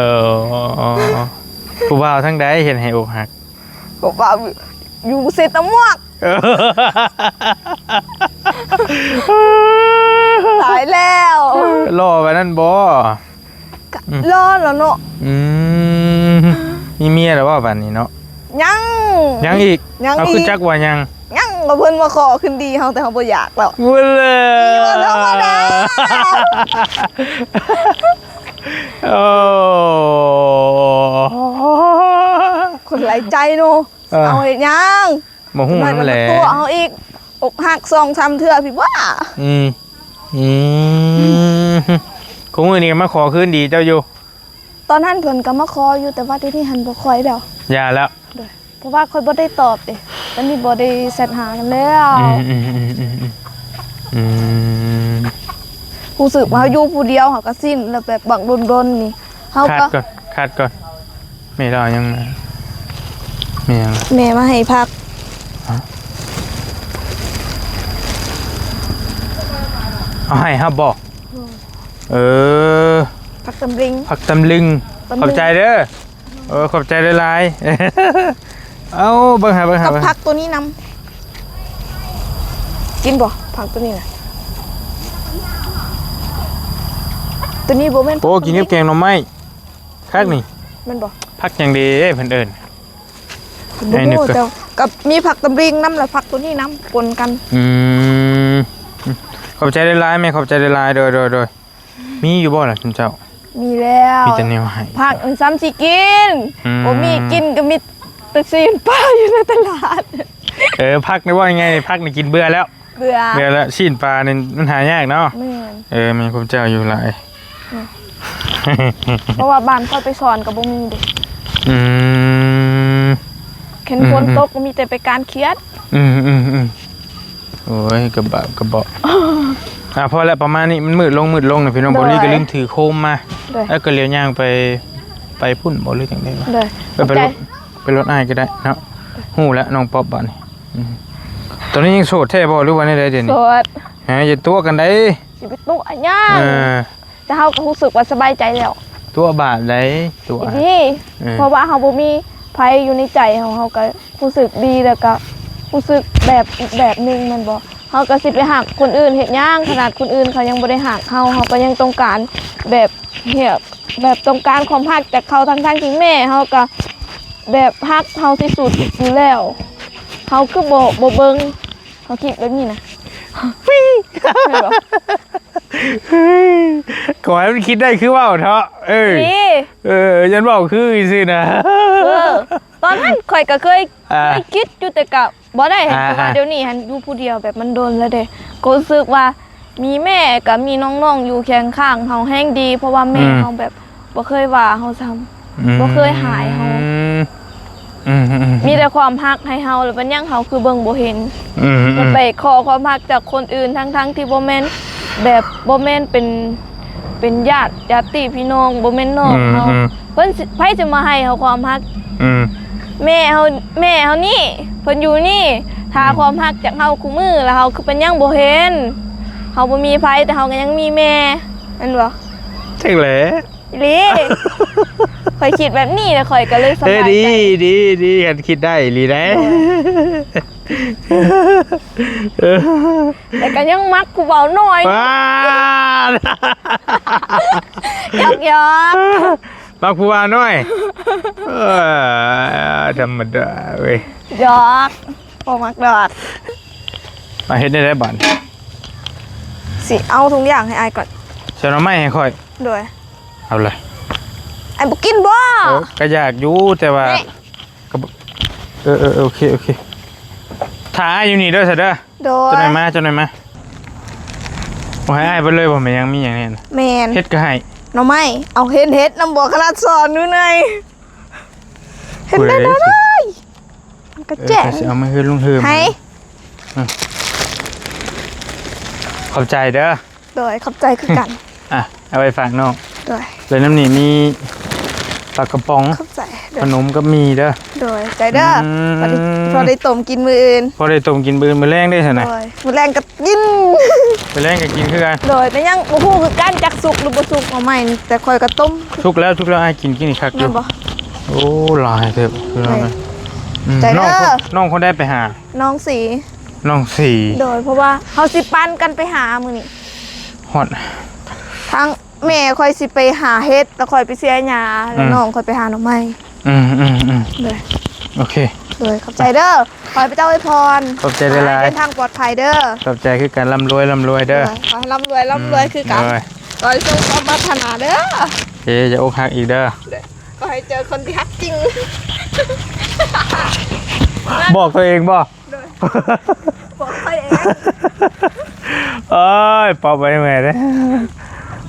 ຜູ້ບ່າວທາງໃດເຮັດໃຫ້ອົກຫັກ? ຜູ້ບ່າວຢູ່ເຊຕະມວກ ຕາຍແລ້ວ ຫຼໍ່ປານນັ້ນບໍ? ກໍ ອືມ ຫຼໍ່ແລ້ວເນາະ ອືມ ມີເມຍແລ້ວບໍ່ບາດນີ້ເນາະ? ຍັງ ຍັງອີກ ຍັງອີກ ເອົາ ຄືຈັກວ່າຍັງ ຍັງ ກໍເພິ່ນມາຂໍຄືນດີເຮົາ ແຕ່ເຮົາບໍ່ຢາກແລ້ວ ເວີ້ຍ ມີບໍ່ທຳມະດາ ໂອ້ ຄົນຫຼາຍໃຈເນາະ ເອີ ເອົາເຮັດຫຍັງ ບໍ່ຮູ້ນຳແຫຼະ ຕົວະເຮົາອີກ ອົກຫັກສອງສາມເທື່ອພີ້ຫວາ ອືມ ອືມ ຄູ່ມື້ນີ້ມາຂໍຄືນດີເຈົ້າຢູ່? ຕອນນັ້ນເພິ່ນກໍມາຂໍຢູ່ ແຕ່ວ່າດຽວນີ້ຫັ້ນບໍ່ຄ່ອຍແລ້ວ ຢ່າແລ້ວ ໂດຍ ເພາະວ່າຂ້ອຍບໍ່ໄດ້ຕອບເດ້ ຕອນນີ້ບໍ່ໄດ້ແຊັດຫາກັນແລ້ວ ອືມ ອືມ ອືມ ອືມ ອືມ ອືມ ຮູ້ສຶກວ່າເຮົາຢູ່ຜູ້ດຽວ ເຮົາກໍຊິນ ແລ້ວແບບບາງດົນໆ ນີ້ ເຮົາ ຄັດ ກໍ ກ່ອນ ຄັດກ່ອນ ແມ່ລາວຍັງ ແມ່ຫຍັງ ແມ່ມາໃຫ້ຜັກ ເອົາໃຫ້ຮັບບໍ່? ເອີ ເອີ ຜັກຕຳລິງ ຜັກຕຳລຶງ ຕຳລຶງ ຂອບໃຈເດີ ເອີ ຂອບໃຈຫຼາຍໆ ເອົາ ເບິ່ງໃຫ້ ເບິ່ງໃຫ້ ກັບ ເບິ່ງໃຫ້ ຜັກຕົວນີ້ນຳ ກິນບໍ່ ຜັກຕົວນີ້ນະ? ຕົວນີ້ບໍ່ແມ່ນ ໂອ້ ຜັກຕຳລິງ ກິນກັບແກງໜໍ່ໄມ້ ຄັກນີ້ ແມ່ນບໍ່? ຜັກຫຍັງເດເພິ່ນເອີ້ນ? ບໍ່ຮູ້ ແຕ່ກັບມີຜັກຕຳລິງນຳ ແລະ ຜັກຕົວນີ້ນຳ ປົນກັນ ອືມ ຂອບໃຈຫຼາຍໆ ແມ່ ຂອບໃຈຫຼາຍໆ ໂດຍ ໂດຍ ໂດຍ ມີຢູ່ບໍ່ລະຊຸມເຈົ້າ? ມີແລ້ວ ມີແຕ່ແນວໃຫ້ ຜັກຊ້ຳຊິກິນ ອືມ ບໍ່ມີກິນກໍມີແຕ່ຊີ້ນປາຢູ່ໃນຕະຫຼາດ ເອີ ຜັກນີ້ ເວົ້າງ່າຍໆ ຜັກນີ້ກິນເບື່ອແລ້ວ ເບື່ອ ເບື່ອແລ້ວ ຊີ້ນປານີ້ມັນຫາຍາກເນາະ ແມ່ນ ເອີ ແມ່ນ ຂອບໃຈຢູ່ຫຼາຍ ອືມ ເພາະວ່າບ້ານຂ້ອຍໄປສອນກໍບໍ່ມີເດ້ ອືມ ຄັນຝົນຕົກ ອືມ ກໍມີແຕ່ໄປການຂຽດ ອືມໆໆ ໂອ້ຍ ກະບາບກະເບາະ ອ່າ ພໍແລ້ວ ປະມານນີ້ ມັນມືດລົງ ມືດລົງນະພີ່ນ້ອງ ໂດຍ ບໍລິກະລືມຖືໂຄມມາ ໂດຍ ແລ້ວກໍລຽວຍ່າງໄປ ໄປພຸ້ນບໍ ຫຼືຈັ່ງໃດວະ ໂດຍ ໄປ ໄປລົດ ໄປລົດອ້າຍກໍໄດ້ເນາະ ຮູ້ແລ້ວນ້ອງປັອບບາດນີ້ ອືມ ຕອນນີ້ຍັງໂສດແທ້ບໍ່ ຫຼືວ່າແນວໃດດຽວນີ້? ໂສດ ຮະ ຢ່າຕົວະກັນໄດ໋ ຊິໄປຕົວະຫຍັງ ເອີ ແຕ່ເຮົາກໍຮູ້ສຶກວ່າສະບາຍໃຈແລ້ວ ຕົວະບາດໃດ ຕົວະ ດີ ເອີ ເພາະວ່າເຮົາບໍ່ມີໃຜຢູ່ໃນໃຈເຮົາ ເຮົາກໍຮູ້ສຶກດີ ແລ້ວກໍຮູ້ສຶກແບບອີກແບບໜຶ່ງແມ່ນບໍ່? ເຮົາກໍຊິໄປຮັກຄົນອື່ນເຮັດຫຍັງ? ຂະໜາດຄົນອື່ນເຂົາຍັງບໍ່ໄດ້ຮັກເຮົາ ເຮົາກໍຍັງຕ້ອງການແບບ ແບບຕ້ອງການຄວາມຮັກຈາກເຂົາ ທັງໆທີ່ແມ່ເຮົາກໍແບບຮັກເຮົາທີ່ສຸດຢູ່ແລ້ວ ເຮົາຄືບໍ່ ບໍ່ເບິ່ງ? ເຮົາຄິດແບບນີ້ນະ ແມ່ນບໍ່? ຂໍໃຫ້ມັນຄິດໄດ້ຄືເວົ້າເທາະ ເອີ ນີ້ ເອີ ຢ້ານເວົ້າຄືຊື່ນະ ເອີ ຕອນນັ້ນຂ້ອຍກໍເຄີຍ ອ່າ ເຄີຍຄິດຢູ່ ແຕ່ກໍບໍ່ໄດ້ ອ່າ ເພາະວ່າ ອ່າ ດຽວນີ້ຫັ້ນຢູ່ຜູ້ດຽວແບບມັນດົນແລ້ວເດ້ ກໍຮູ້ສຶກວ່າມີແມ່ ກໍມີນ້ອງໆຢູ່ຄຽງຂ້າງເຮົາແຮງດີ ເພາະວ່າແມ່ ອືມ ເຮົາແບບບໍ່ເຄີຍວ່າເຮົາຊ້ຳ ອືມ ບໍ່ເຄີຍຫາຍເຮົາ ອືມໆໆ ມີແຕ່ຄວາມຮັກໃຫ້ເຮົາ ແລ້ວເປັນຫຍັງເຮົາຄືເບິ່ງບໍ່ເຫັນ ອືມໆ ແລ້ວໄປຂໍຄວາມຮັກຈາກຄົນອື່ນ ທັງໆທີ່ບໍ່ແມ່ນແບບ ບໍ່ແມ່ນເປັນ ເປັນຍາດ ຍາດຕິພີ່ນ້ອງ ບໍ່ແມ່ນນ້ອງເຮົາ ອືມໆ ເພິ່ນຊິ ໃຜຊິມາໃຫ້ເຮົາຄວາມຮັກ ອືມ ແມ່ເຮົາ ແມ່ເຮົານີ້ ເພິ່ນຢູ່ນີ້ ຖ້າ ອືມ ຄວາມຮັກຈາກເຮົາຄູ່ມື້ ແລ້ວເຮົາຄືເປັນຫຍັງບໍ່ເຫັນ ເຮົາບໍ່ມີໃຜ ແຕ່ເຮົາກໍຍັງມີແມ່ ແມ່ນບໍ່? ຈັກແຫຼະ ອີ່ຫຼີ ຂ້ອຍຄິດແບບນີ້ແລ້ວຂ້ອຍກໍເລີຍສະບາຍໃຈ ເອີ ດີ ດີ ດີ ຄັນຄິດໄດ້ອີ່ຫຼີໄດ໋ ໂດຍ ເອີ ແຕ່ກໍຍັງມັກຜູ້ບ່າວນ້ອຍ ວ້າ ຢອກໆ ມັກຜູ້ບ່າວນ້ອຍ ເອີ ທຳມະດາເວີຍ ຢອກ ບໍ່ມັກດອກ ມາເຮັດແນວໃດບາດນີ້ ຊິເອົາທຸກຢ່າງໃຫ້ອ້າຍກ່ອນ ເອົາໜໍ່ໄມ້ໃຫ້ຂ້ອຍ ໂດຍ ເອົາເລີຍ ອ້າຍບໍ່ກິນບໍ່? ເອີ ກໍຢາກຢູ່ ແຕ່ວ່າ ນີ້ ກໍບໍ່ ເອີ ເອີ ໂອເຄ ໂອເຄ ຖ້າອ້າຍຢູ່ນີ້ເດີ ຊະເດີ ໂດຍ ຈັກໜ່ອຍມາ ຈັກໜ່ອຍມາ ບໍ່ໃຫ້ອ້າຍເບິດເລີຍບໍ່? ແມ່ນຫຍັງ ມີຫຍັງແດ່ນະ? ແມ່ນ ເຫັດກໍໃຫ້ ໜໍ່ໄມ້ ເອົາ ເຫັນເຫັດນຳບໍ່? ຂະໜາດສອນຢູ່ໃນ ເຫັນໄດ້ເລີຍ ມັນກໍແຈ້ງ ເອີ ຊິເອົາມາເຮືອນລຸງເຮີມ ໃຫ້ ອືມ ຂອບໃຈເດີ ໂດຍ ຂອບໃຈຄືກັນ ອ່ະ ເອົາໄວ້ຝາກນ້ອງ ໂດຍ ແລ້ວນຳນີ້ມີປາກະປ໋ອງ ຂອບໃຈ ໂດຍ ຂະໜົມກໍມີເດີ ໂດຍ ໃຈເດີ ອືມ ພໍໄດ້ ພໍໄດ້ຕົ້ມກິນມື້ອື່ນ ພໍໄດ້ຕົ້ມກິນມື້ອື່ນ ມື້ແລງເດ້ຊັ້ນນະ ໂດຍ ມື້ແລງກໍກິນ ມື້ແລງກໍກິນຄືກັນ ໂດຍ ແຕ່ຍັງບໍ່ຮູ້ຄືກັນ ຈັກສຸກຫຼືບໍ່ສຸກ ໜໍ່ໄມ້ນີ້ ແຕ່ຂ້ອຍກໍຕົ້ມ ສຸກແລ້ວ ສຸກແລ້ວ ອ້າຍກິນ ກິນນີ້ຄັກຢູ່ ແມ່ນບໍ່? ໂອ້ ຫຼາຍເຕີບ ແມ່ນ ອືມ ໃຈເດີ ນ້ອງຄົນ ນ້ອງຄົນໃດໄປຫາ? ນ້ອງສີ ນ້ອງສີ ໂດຍ ເພາະວ່າເຮົາຊິປັ່ນກັນໄປຫາມື້ນີ້ ຮອດ ທາງແມ່ຂ້ອຍຊິໄປຫາເຫັດ ແລ້ວຂ້ອຍໄປເສຍຫຍ້າ ແລ້ວ ອືມ ນ້ອງຂ້ອຍໄປຫາໜໍ່ໄມ້ ອືມໆໆ ໂດຍ ໂອເຄ ໂດຍ ຂອບໃຈເດີ ຂໍໃຫ້ພະເຈົ້າອວຍພອນ ຂອບໃຈຫຼາຍໆ ຂໍໃຫ້ເດີນທາງປອດໄພເດີ ຂອບໃຈຄືກັນ ລ່ຳລວຍ ລ່ຳລວຍເດີ ໂດຍ ຂໍໃຫ້ລ່ຳລວຍ ລ່ຳລວຍ ອືມ ຄືກັນ ໂດຍ ຂໍໃຫ້ສົມຄວາມປາດຖະໜາເດີ ເອີ ຢ່າອົກຫັກອີກເດີ ໂດຍ ຂໍໃຫ້ເຈີຄົນທີ່ຮັກຈິງ ບອກຕົວເອງບໍ່? ໂດຍ ບອກຂ້ອຍເອງ ໂອ້ຍ ປອບໄວ້ແມ່ເດ້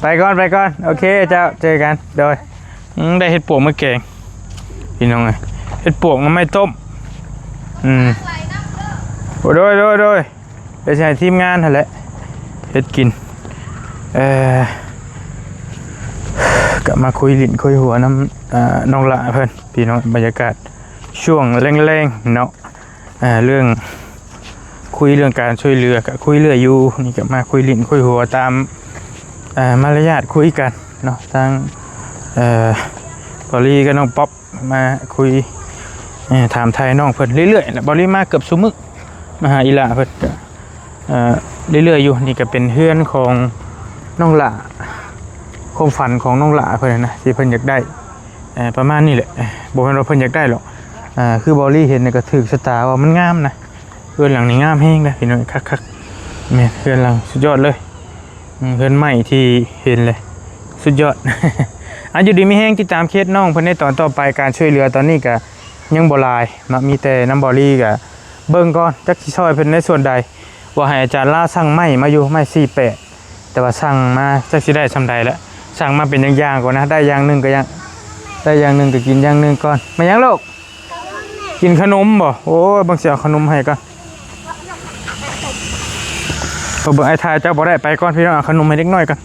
ໄປກ່ອນ ໄປກ່ອນ ໂອເຄ ເຈົ້າ ເຈີກັນ ໂດຍ ອືມ ໄດ້ເຫັດປວກມາແກງ ພີ່ນ້ອງເອີຍ ເຫັດປວກໜໍ່ໄມ້ຕົ້ມ ອືມ ໂດຍ ໂດຍ ໂດຍ ດຽວຊິໃຫ້ທີມງານຫັ້ນແຫຼະເຮັດກິນ ເອີ ກໍມາຄຸຍຫຼິ້ນຄຸຍຫົວນຳ ເອີ ນ້ອງຫຼ້າເພິ່ນ ພີ່ນ້ອງ ບັນຍາກາດຊ່ວງແລງໆເນາະ ເອີ ເລື່ອງ ຄຸຍເລື່ອງການຊ່ວຍເຫຼືອ ກໍຄຸຍເລື້ອຍຢູ່ ນີ້ກໍມາຄຸຍຫຼິ້ນຄຸຍຫົວຕາມ ເອີ ມາລະຍາດຄຸຍກັນເນາະ ທາງ ເອີ ເບົາລີກັບນ້ອງປັອບ ມາຄຸຍ ເອີ ຖາມໄຖ່ນ້ອງເພິ່ນເລື້ອຍໆແຫຼະ ເບົາລີມາເກືອບຊຸມື້ ມາຫາອີ່ຫຼ້າເພິ່ນ ເອີ ເລື້ອຍໆຢູ່ ນີ້ກໍເປັນເຮືອນຂອງນ້ອງຫຼ້າ ຄວາມຝັນຂອງນ້ອງຫຼ້າເພິ່ນນະ ທີ່ເພິ່ນຢາກໄດ້ ເອີ ປະມານນີ້ແຫຼະ ເອີ ບໍ່ແມ່ນວ່າເພິ່ນຢາກໄດ້ຫຼອກ ເອີ ຄືເບົາລີເຫັນນີ້ກໍຖືກຊະຕາວ່າມັນງາມນະ ເຮືອນຫຼັງນີ້ງາມແຮງເດ້ພີ່ນ້ອງ ຄັກໆ ແມ່ນ ເຮືອນຫຼັງສຸດຍອດເລີຍ ອືມ ເຮືອນໃໝ່ທີ່ເຫັນເລີຍ ສຸດຍອດ ອາ ຢູ່ດີມີແຮງ ຕິດຕາມເຄສນ້ອງເພິ່ນໃນຕອນຕໍ່ໄປ ການຊ່ວຍເຫຼືອຕອນນີ້ກະຍັງບໍ່ຫຼາຍເນາະ ມີແຕ່ນຳເບົາລີກະເບິ່ງກ່ອນ ຈັກຊິຊ່ອຍເພິ່ນໃນສ່ວນໃດ ວ່າໃຫ້ອາຈານລາວສັ່ງໄມ້ມາຢູ່ ໄມ້ສີ່ແປດ ແຕ່ວ່າສັ່ງມາຈັກຊິໄດ້ສ່ຳໃດລະ ສັ່ງມາເປັນຢ່າງໆກ່ອນນະ ໄດ້ຢ່າງໜຶ່ງກໍຍັງ ໄດ້ຢ່າງໜຶ່ງກໍກິນຢ່າງໜຶ່ງກ່ອນ ແມ່ນຫຍັງລູກ? ກິນຂະໜົມບໍ່? ໂອ້ຍ ເບິ່ງຊິເອົາຂະໜົມໃຫ້ກ່ອນ ເບິ່ງອ້າຍຖ່າຍເຈົ້າບໍ່ໄດ້ ໄປກ່ອນພີ່ນ້ອງ ເອົາຂະໜົມໃຫ້ເດັກນ້ອຍກ່ອນ